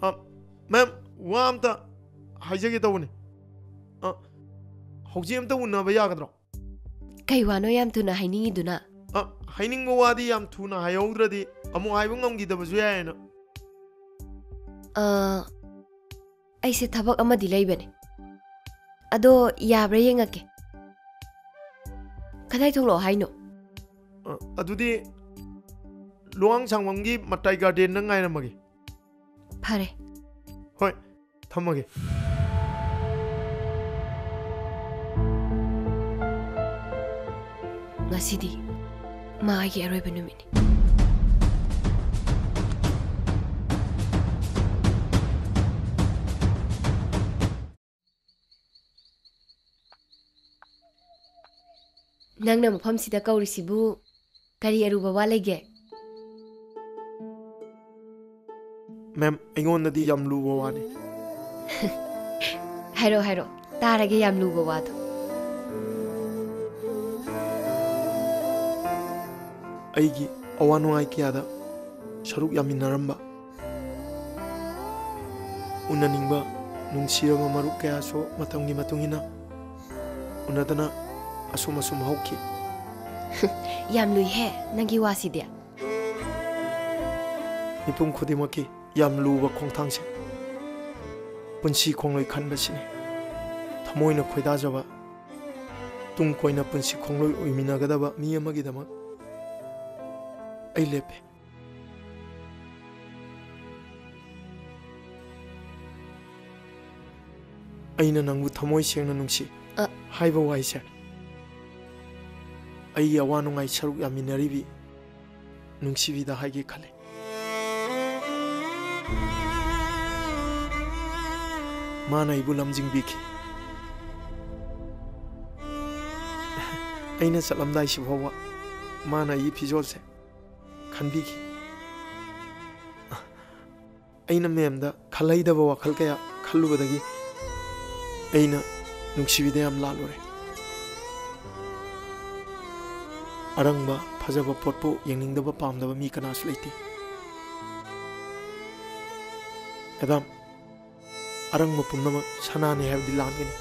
ꯑ, ꯃꯦꯝ, ꯋꯥ ꯑꯝꯇ ꯍꯥꯏꯖꯒꯦ ꯇꯧꯕꯅꯤ꯫ ꯑ, ꯍꯧꯖꯤꯛ ꯑꯝꯇ ꯎꯅꯕ ꯌꯥꯒꯗ꯭ꯔꯣ? ꯀꯩ ꯋꯥꯅꯣ ꯌꯥꯝ ꯊꯨꯅ ꯍꯥꯏꯅꯤꯡꯉꯤꯗꯨꯅ? ꯑ, ꯍꯥꯏꯅꯤꯡꯕ ꯋꯥꯗꯤ ꯌꯥꯝ ꯊꯨꯅ ꯍꯥꯏꯍꯧꯗ꯭ꯔꯗꯤ ꯑꯃꯨꯛ ꯍꯥꯏꯕ ꯉꯝꯈꯤꯗꯕꯁꯨ ꯌꯥꯏꯌꯦꯅ꯫ ꯑ, ꯑꯩꯁꯦ ꯊꯕꯛ ꯑꯃꯗꯤ ꯂꯩꯕꯅꯦ꯫ ꯑꯗꯣ ꯌꯥꯕ꯭ꯔꯥ ꯌꯦꯡꯉꯛꯀꯦ꯫ ꯀꯗꯥꯏ ꯊꯣꯛꯂꯛꯑꯣ ꯍꯥꯏꯅꯣ? ꯑ, ꯑꯗꯨꯗꯤ ꯂꯨꯋꯥꯡ ꯁꯥꯡꯕꯝꯒꯤ ꯃꯇꯥꯏ ꯒꯥꯔꯗꯦꯟꯗ ꯉꯥꯏꯔꯝꯃꯒꯦ꯫ ꯐꯔꯦ꯫ ꯍꯣꯏ, ꯊꯝꯃꯒꯦ꯫ ꯉꯁꯤꯗꯤ ꯃꯥ ꯑꯩꯒꯤ ꯑꯔꯣꯏꯕ ꯅꯨꯃꯤꯠꯅꯤ꯫ ꯅꯪꯅ ꯃꯐꯝꯁꯤꯗ ꯀꯧꯔꯤꯁꯤꯕꯨ ꯀꯔꯤ ꯑꯔꯨꯕ ꯋꯥ ꯂꯩꯒꯦ? ꯃꯦꯝ, ꯑꯩꯉꯣꯟꯗꯗꯤ ꯌꯥꯝ ꯂꯨꯕ ꯋꯥꯅꯤ꯫ ꯍꯥꯏꯔꯣ, ꯍꯥꯏꯔꯣ, ꯇꯥꯔꯒꯦ ꯌꯥꯝ ꯂꯨꯕ ꯋꯥꯗꯣ꯫ ꯑꯩꯒꯤ ꯑꯋꯥ ꯅꯨꯡꯉꯥꯏ ꯀꯌꯥꯗ ꯁꯔꯨꯛ ꯌꯥꯃꯤꯟꯅꯔꯝꯕ, ꯎꯅꯅꯤꯡꯕ, ꯅꯨꯡꯁꯤꯔꯕ ꯃꯔꯨꯞ ꯀꯌꯥꯁꯨ ꯃꯇꯝꯒꯤ ꯃꯇꯨꯡ ꯏꯟꯅ ꯎꯅꯗꯅ ꯑꯁꯨꯝ ꯑꯁꯨꯝ ꯍꯧꯈꯤ꯫ ꯌꯥꯝ ꯂꯨꯏꯍꯦ ꯅꯪꯒꯤ ꯋꯥꯁꯤꯗꯤ꯫ ꯃꯤꯄꯨꯝ ꯈꯨꯗꯤꯡꯃꯛꯀꯤ ꯌꯥꯝ ꯂꯨꯕ ꯈꯣꯡꯊꯥꯡꯁꯦ ꯄꯨꯟꯁꯤ ꯈꯣꯡꯂꯣꯏ ꯈꯟꯕꯁꯤꯅꯤ꯫ ꯊꯃꯣꯏꯅ ꯈꯣꯏꯗꯥꯖꯕ, ꯇꯨꯡ ꯀꯣꯏꯅ ꯄꯨꯟꯁꯤ ꯈꯣꯡꯂꯣꯏ ꯑꯣꯏꯃꯤꯟꯅꯒꯗꯕ ꯃꯤ ꯑꯃꯒꯤꯗꯃꯛ ꯑꯩ ꯂꯦꯞꯄꯦ꯫ ꯑꯩꯅ ꯅꯪꯕꯨ ꯊꯃꯣꯏ ꯁꯦꯡꯅ ꯅꯨꯡꯁꯤ ꯑ꯫ ꯍꯥꯏꯕ ꯋꯥꯍꯩꯁꯦ ꯑꯩꯒꯤ ꯑꯋꯥ ꯅꯨꯡꯉꯥꯏ ꯁꯔꯨꯛ ꯌꯥꯃꯤꯟꯅꯔꯤꯕꯤ ꯅꯨꯡꯁꯤꯕꯤꯗ ꯍꯥꯏꯒꯦ ꯈꯜꯂꯤ꯫ ꯃꯥꯅ ꯑꯩꯕꯨ ꯂꯝꯖꯤꯡꯕꯤꯈꯤ꯫ ꯑꯩꯅ ꯆꯠꯂꯝꯗꯥꯏꯁꯤ ꯐꯥꯎꯕ ꯃꯥꯅ ꯑꯩꯒꯤ ꯐꯤꯖꯣꯜꯁꯦ ꯈꯟꯕꯤꯈꯤ꯫ ꯑꯩꯅ ꯃꯦꯝꯗ ꯈꯜꯍꯩꯗꯕ ꯋꯥꯈꯜ ꯀꯌꯥ ꯈꯜꯂꯨꯕꯗꯒꯤ ꯑꯩꯅ ꯅꯨꯡꯁꯤꯕꯤꯗ ꯌꯥꯝ ꯂꯥꯜꯂꯨꯔꯦ꯫ ꯑꯔꯪꯕ ꯐꯖꯕ ꯄꯣꯠꯄꯨ ꯌꯦꯡꯅꯤꯡꯗꯕ ꯄꯥꯝꯗꯕ ꯃꯤ ꯀꯅꯥꯁꯨ ꯂꯩꯇꯦ꯫ ꯃꯦꯗꯥꯝ, ꯑꯔꯪꯕ ꯄꯨꯝꯅꯃꯛ ꯁꯅꯥꯅꯤ ꯍꯥꯏꯕꯗꯤ ꯂꯥꯟꯒꯅꯤ꯫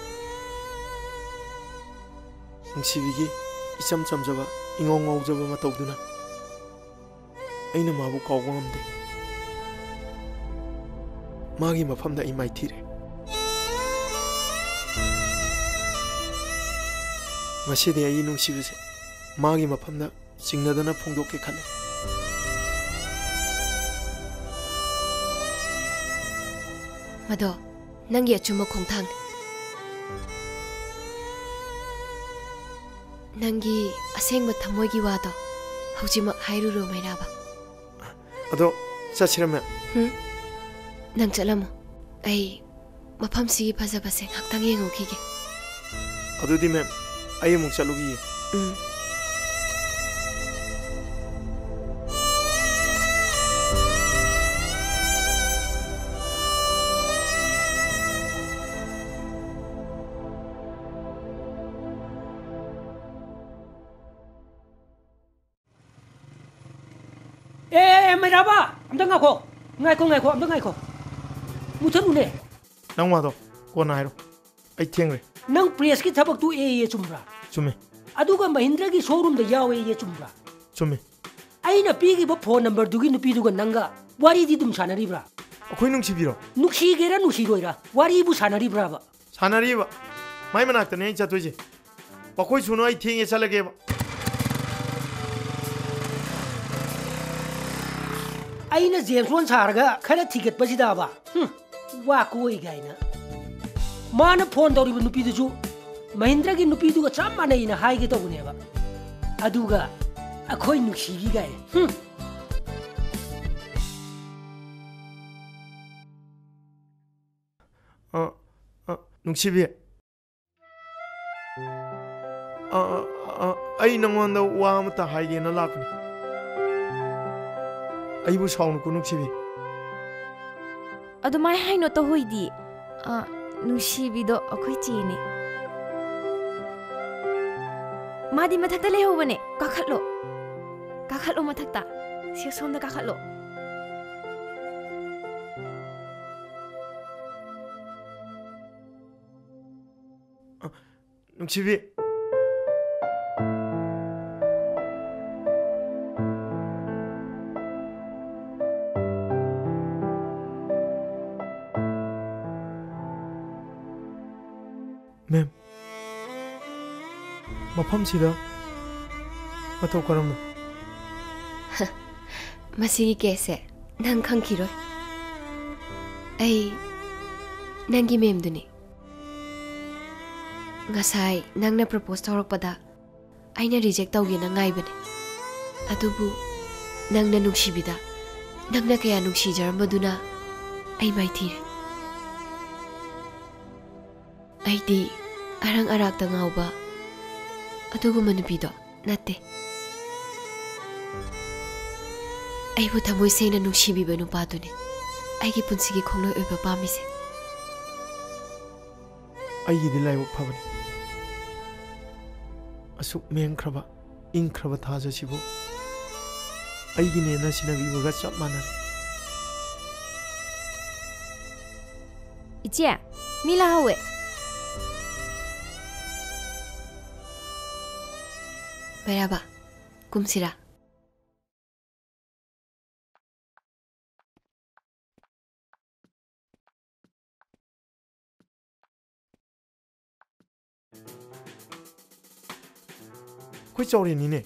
ꯅꯨꯡꯁꯤꯕꯤꯒꯤ ꯏꯆꯝ ꯆꯝꯖꯕ, ꯏꯉꯧ ꯉꯧꯖꯕ ꯃꯇꯧꯗꯨꯅ ꯑꯩꯅ ꯃꯥꯕꯨ ꯀꯥꯎꯕ ꯉꯝꯗꯦ꯫ ꯃꯥꯒꯤ ꯃꯐꯝꯗ ꯑꯩ ꯃꯥꯏꯊꯤꯔꯦ꯫ ꯉꯁꯤꯗꯤ ꯑꯩꯒꯤ ꯅꯨꯡꯁꯤꯕꯁꯦ ꯃꯥꯒꯤ ꯃꯐꯝꯗ ꯆꯤꯡꯅꯗꯅ ꯐꯣꯡꯗꯣꯛꯀꯦ ꯈꯜꯂꯦ꯫ ꯃꯗꯣ ꯅꯪꯒꯤ ꯑꯆꯨꯝꯕ ꯈꯣꯡꯊꯥꯡꯅꯤ꯫ ꯅꯪꯒꯤ ꯑꯁꯦꯡꯕ ꯊꯃꯣꯏꯒꯤ ꯋꯥꯗꯣ ꯍꯧꯖꯤꯛꯃꯛ ꯍꯥꯏꯔꯨꯔꯣ, ꯃꯩꯔꯥꯕ꯫ ꯑꯗꯣ ꯆꯠꯁꯤꯔ, ꯃꯦꯝ? ꯍꯨꯝ? ꯅꯪ ꯆꯠꯂꯝꯃꯣ꯫ ꯑꯩ ꯃꯐꯝꯁꯤꯒꯤ ꯐꯖꯕꯁꯦ ꯉꯥꯛꯇꯪ ꯌꯦꯡꯍꯧꯈꯤꯒꯦ꯫ ꯑꯗꯨꯗꯤ, ꯃꯦꯝ, ꯑꯩ ꯑꯃꯨꯛ ꯆꯠꯂꯨꯈꯤꯒꯦ꯫ ꯎꯝ꯫ ꯑꯦ, ꯑꯦ, ꯑꯦ, ꯃꯩꯔꯥꯕ! ꯑꯝꯇ ꯉꯥꯏꯈꯣ꯫ ꯉꯥꯏꯈꯣ, ꯉꯥꯏꯈꯣ, ꯑꯝꯇ ꯉꯥꯏꯈꯣ꯫ ꯃꯨꯊꯠꯂꯨꯅꯦ꯫ ꯅꯪ ꯋꯥꯗꯣ ꯀꯣꯟꯅ ꯍꯥꯏꯔꯣ꯫ ꯑꯩ ꯊꯦꯡꯈ꯭ꯔꯦ꯫ ꯅꯪ press ꯀꯤ ꯊꯕꯛꯇꯨ ꯑꯦ ꯑꯦ ꯆꯨꯝꯕ꯭ꯔꯥ? ꯆꯨꯝꯃꯦ꯫ ꯑꯗꯨꯒ ꯃꯍꯤꯟꯗ꯭ꯔꯒꯤ showroom ꯗ ꯌꯥꯎꯋꯦꯌꯦ, ꯆꯨꯝꯕ꯭ꯔꯥ? ꯆꯨꯝꯃꯦ꯫ ꯑꯩꯅ ꯄꯤꯈꯤꯕ phone number ꯗꯨꯒꯤ ꯅꯨꯄꯤꯗꯨꯒ ꯅꯪꯒ ꯋꯥꯔꯤꯗꯤ ꯑꯗꯨꯝ ꯁꯥꯟꯅꯔꯤꯕ꯭ꯔꯥ? ꯑꯩꯈꯣꯏ ꯅꯨꯡꯁꯤꯕꯤꯔꯣ? ꯅꯨꯡꯁꯤꯒꯦꯔꯥ ꯅꯨꯡꯁꯤꯔꯣꯏꯔꯥ, ꯋꯥꯔꯤꯕꯨ ꯁꯥꯟꯅꯔꯤꯕ꯭ꯔꯥꯕ? ꯁꯥꯟꯅꯔꯤꯕ꯫ ꯃꯥꯏ ꯃꯅꯥꯛꯇꯅꯦ ꯑꯩ ꯆꯠꯇꯣꯏꯁꯦ꯫ ꯋꯥꯈꯣꯏ ꯁꯨꯅꯨ, ꯑꯩ ꯊꯦꯡꯉꯦ, ꯆꯠꯂꯒꯦꯕ꯫ ꯑꯩꯅ James Bond ꯁꯥꯔꯒ ꯈꯔ ꯊꯤꯒꯠꯄꯁꯤꯗꯕ? ꯍꯨꯝ, ꯋꯥ ꯀꯣꯏ ꯀꯥꯏꯅ꯫ ꯃꯥꯅ phone ꯇꯧꯔꯤꯕ ꯅꯨꯄꯤꯗꯨꯁꯨ ꯃꯍꯤꯟꯗ꯭ꯔꯒꯤ ꯅꯨꯄꯤꯗꯨꯒ ꯆꯞ ꯃꯥꯟꯅꯩꯅ ꯍꯥꯏꯒꯦ ꯇꯧꯕꯅꯦꯕ꯫ ꯑꯗꯨꯒ ꯑꯩꯈꯣꯏ ꯅꯨꯡꯁꯤꯕꯤ ꯀꯥꯏꯅ꯫ ꯍꯨꯝ꯫ ꯑ, ꯑ, ꯅꯨꯡꯁꯤꯕꯤ꯫ ꯑ, ꯑ, ꯑ, ꯑꯩ ꯅꯉꯣꯟꯗ ꯋꯥ ꯑꯃꯇ ꯍꯥꯏꯒꯦꯅ ꯂꯥꯛꯄꯅꯤ꯫ ꯑꯩꯕꯨ ꯁꯥꯎꯅꯨꯀꯣ, ꯅꯨꯡꯁꯤꯕꯤ꯫ ꯑꯗꯨꯃꯥꯏ ꯍꯥꯏꯅꯣ, ꯇꯧꯍꯣꯏꯗꯤ꯫ ꯑ, ꯅꯨꯡꯁꯤꯕꯤꯗꯣ ꯑꯩꯈꯣꯏ ꯆꯦꯅꯦ꯫ ꯃꯥꯗꯤ ꯃꯊꯛꯇ ꯂꯩꯍꯧꯕꯅꯦ꯫ ꯀꯥꯈꯠꯂꯣ꯫ ꯀꯥꯈꯠꯂꯣ ꯃꯊꯛꯇ꯫ ꯁꯤ ꯁꯣꯝꯗ ꯀꯥꯈꯠꯂꯣ꯫ ꯅꯨꯡꯁꯤꯕꯤ꯫ ꯃꯦꯝ, ꯃꯐꯝꯁꯤꯗ ꯃꯇꯧ ꯀꯔꯝꯅ? ꯃꯁꯤꯒꯤ ꯀꯦꯁꯁꯦ ꯅꯪ ꯈꯪꯈꯤꯔꯣꯏ꯫ ꯑꯩ ꯅꯪꯒꯤ ꯃꯦꯝꯗꯨꯅꯤ꯫ ꯉꯁꯥꯏ ꯅꯪꯅ ꯄ꯭ꯔꯄꯣꯁ ꯇꯧꯔꯛꯄꯗ ꯑꯩꯅ ꯔꯤꯖꯦꯛ ꯇꯧꯒꯦꯅ ꯉꯥꯏꯕꯅꯦ꯫ ꯑꯗꯨꯕꯨ ꯅꯪꯅ ꯅꯨꯡꯁꯤꯕꯤꯗ, ꯅꯪꯅ ꯀꯌꯥ ꯅꯨꯡꯁꯤꯖꯔꯝꯕꯗꯨꯅ ꯑꯩ ꯃꯥꯏꯊꯤꯔꯦ꯫ ꯑꯩꯗꯤ ꯑꯔꯪ ꯑꯔꯥꯛꯇ ꯉꯥꯎꯕ ꯑꯗꯨꯒꯨꯝꯕ ꯅꯨꯄꯤꯗꯣ ꯅꯠꯇꯦ꯫ ꯑꯩꯕꯨ ꯊꯃꯣꯏ ꯁꯦꯡꯅ ꯅꯨꯡꯁꯤꯕꯤꯕ ꯅꯨꯄꯥꯗꯨꯅꯤ ꯑꯩꯒꯤ ꯄꯨꯟꯁꯤꯒꯤ ꯈꯣꯡꯂꯣꯏ ꯑꯣꯏꯕ ꯄꯥꯝꯃꯤꯁꯦ꯫ ꯑꯩꯒꯤꯗꯤ ꯂꯥꯏꯕꯛ ꯐꯕꯅꯤ꯫ ꯑꯁꯨꯛ ꯃꯦꯟꯈ꯭ꯔꯕ, ꯏꯪꯈ꯭ꯔꯕ ꯊꯥꯖ ꯑꯁꯤꯕꯨ ꯑꯩꯒꯤꯅꯦꯅ ꯁꯤꯟꯅꯕꯤꯕꯒ ꯆꯞ ꯃꯥꯟꯅꯔꯦ꯫ ꯏꯆꯦ, ꯃꯤ ꯂꯥꯛꯍꯧꯋꯦ꯫ ꯃꯩꯔꯥꯕ, ꯀꯨꯝꯁꯤꯔꯥ? ꯑꯩꯈꯣꯏ ꯆꯥꯎꯔꯦꯟꯅꯤꯅꯦ꯫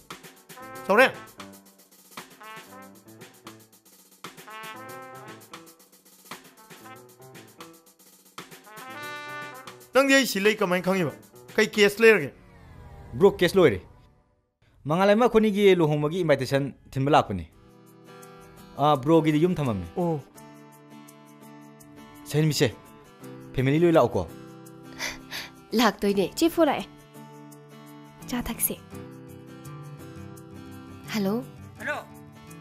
ꯆꯥꯎꯔꯦꯟ! ꯅꯪꯗꯤ ꯑꯩ ꯁꯤ ꯂꯩ ꯀꯃꯥꯏꯅ ꯈꯪꯉꯤꯕ? ꯀꯩ ꯀꯦꯁ ꯂꯩꯔꯒꯦ? ꯕ꯭ꯔꯣ, ꯀꯦꯁ ꯂꯣꯏꯔꯦ꯫ ꯃꯉꯥꯂꯩꯃ ꯑꯩꯈꯣꯏꯅꯤꯒꯤ ꯂꯨꯍꯣꯡꯕꯒꯤ ꯏꯟꯚꯥꯏꯇꯦꯁꯟ ꯊꯤꯟꯕ ꯂꯥꯛꯄꯅꯤ꯫ ꯑꯥ, ꯕ꯭ꯔꯣꯒꯤꯗꯤ ꯌꯨꯝ ꯊꯝꯃꯝꯃꯦ꯫ ꯑꯣ꯫ ꯁꯍꯤꯟꯃꯤꯁꯦ, ꯐꯦꯃꯤꯂꯤ ꯂꯣꯏ ꯂꯥꯛꯎꯀꯣ꯫ ꯂꯥꯛꯇꯣꯏꯅꯦ꯫ ꯆꯦ ꯐꯣꯟ ꯂꯥꯛꯑꯦ꯫ ꯆꯥ ꯊꯛꯁꯦ꯫ ꯍꯜꯂꯣ꯫ ꯍꯜꯂꯣ꯫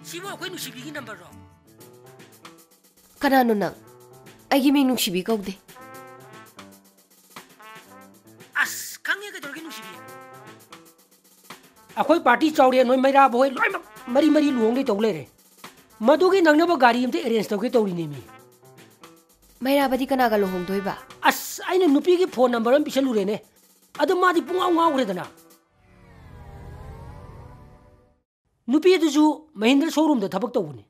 ꯁꯤꯕꯨ ꯑꯩꯈꯣꯏ ꯅꯨꯡꯁꯤꯕꯤꯒꯤ ꯅꯝꯕꯔꯔꯣ? ꯀꯅꯥꯅꯣ ꯅꯪ? ꯑꯩꯒꯤ ꯃꯤꯡ ꯅꯨꯡꯁꯤꯕꯤ ꯀꯧꯗꯦ꯫ ꯑꯁ, ꯈꯪꯉꯦ ꯀꯩꯗꯧꯔꯒꯦ ꯅꯨꯡꯁꯤꯕꯤ꯫ ꯑꯩꯈꯣꯏ ꯄꯥꯔꯇꯤ ꯆꯥꯎꯔꯦꯟ ꯍꯣꯏ, ꯃꯩꯔꯥꯕ ꯍꯣꯏ ꯂꯣꯏꯅꯃꯛ ꯃꯔꯤ ꯃꯔꯤ ꯂꯨꯍꯣꯡꯗꯣꯏ ꯇꯧ ꯂꯩꯔꯦ꯫ ꯃꯗꯨꯒꯤ ꯅꯪꯅꯕ ꯒꯥꯔꯤ ꯑꯝꯇ ꯑꯦꯔꯦꯟꯖ ꯇꯧꯒꯦ ꯇꯧꯔꯤꯅꯦꯃꯤ꯫ ꯃꯩꯔꯥꯕꯗꯤ ꯀꯅꯥꯒ ꯂꯨꯍꯣꯡꯗꯣꯏꯕ? ꯑꯁ, ꯑꯩꯅ ꯅꯨꯄꯤꯒꯤ ꯐꯣꯟ ꯅꯝꯕꯔ ꯑꯃ ꯄꯤꯁꯜꯂꯨꯔꯦꯅꯦ꯫ ꯑꯗꯣ ꯃꯥꯗꯤ ꯄꯨꯡꯉꯥꯎ ꯉꯥꯎꯈ꯭ꯔꯦꯗꯅ꯫ ꯅꯨꯄꯤ ꯑꯗꯨꯁꯨ ꯃꯍꯤꯟꯗ꯭ꯔ ꯁꯣꯔꯨꯝꯗ ꯊꯕꯛ ꯇꯧꯕꯅꯤ꯫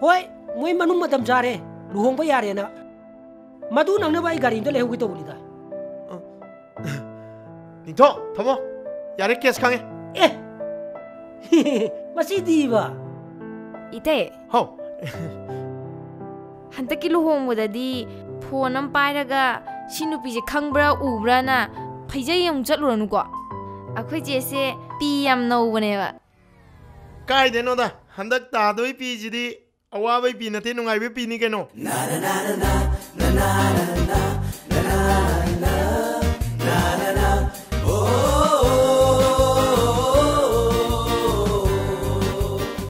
ꯍꯣꯏ, ꯃꯣꯏ ꯃꯅꯨꯡ ꯃꯇꯝ ꯆꯥꯔꯦ, ꯂꯨꯍꯣꯡꯕ ꯌꯥꯔꯦꯅ꯫ ꯃꯗꯨ ꯅꯪꯅꯕ ꯑꯩ ꯒꯥꯔꯤ ꯑꯝꯇ ꯂꯩꯍꯧꯒꯦ ꯇꯧꯕꯅꯤꯗ꯫ ꯅꯤꯡꯊꯧ, ꯊꯝꯃꯣ꯫ ꯌꯥꯔꯦ, ꯀꯦꯁ ꯈꯪꯉꯦ꯫ ꯑꯦ ꯃꯁꯤꯗꯤꯕ꯫ ꯏꯇꯩ, ꯍꯥꯎ꯫ ꯍꯟꯗꯛꯀꯤ ꯂꯨꯍꯣꯡꯕꯗꯗꯤ ꯐꯣꯟ ꯑꯃ ꯄꯥꯏꯔꯒ "ꯁꯤ ꯅꯨꯄꯤꯁꯦ ꯈꯪꯕ꯭ꯔꯥ ꯎꯕ꯭ꯔꯥꯅ" ꯐꯩꯖꯩ ꯑꯃꯨꯛ ꯆꯠꯂꯨꯔꯅꯨꯀꯣ꯫ ꯑꯩꯈꯣꯏ ꯆꯦꯁꯦ ꯄꯤ ꯌꯥꯝ ꯅꯧꯕꯅꯦꯕ꯫ ꯀꯥꯏꯗꯩꯅꯣꯗ, ꯍꯟꯗꯛ ꯇꯥꯗꯣꯏ ꯄꯤꯁꯤꯗꯤ ꯑꯋꯥꯕꯩ ꯄꯤ ꯅꯠꯇꯦ, ꯅꯨꯡꯉꯥꯏꯕꯩ ꯄꯤꯅꯤ ꯀꯩꯅꯣ꯫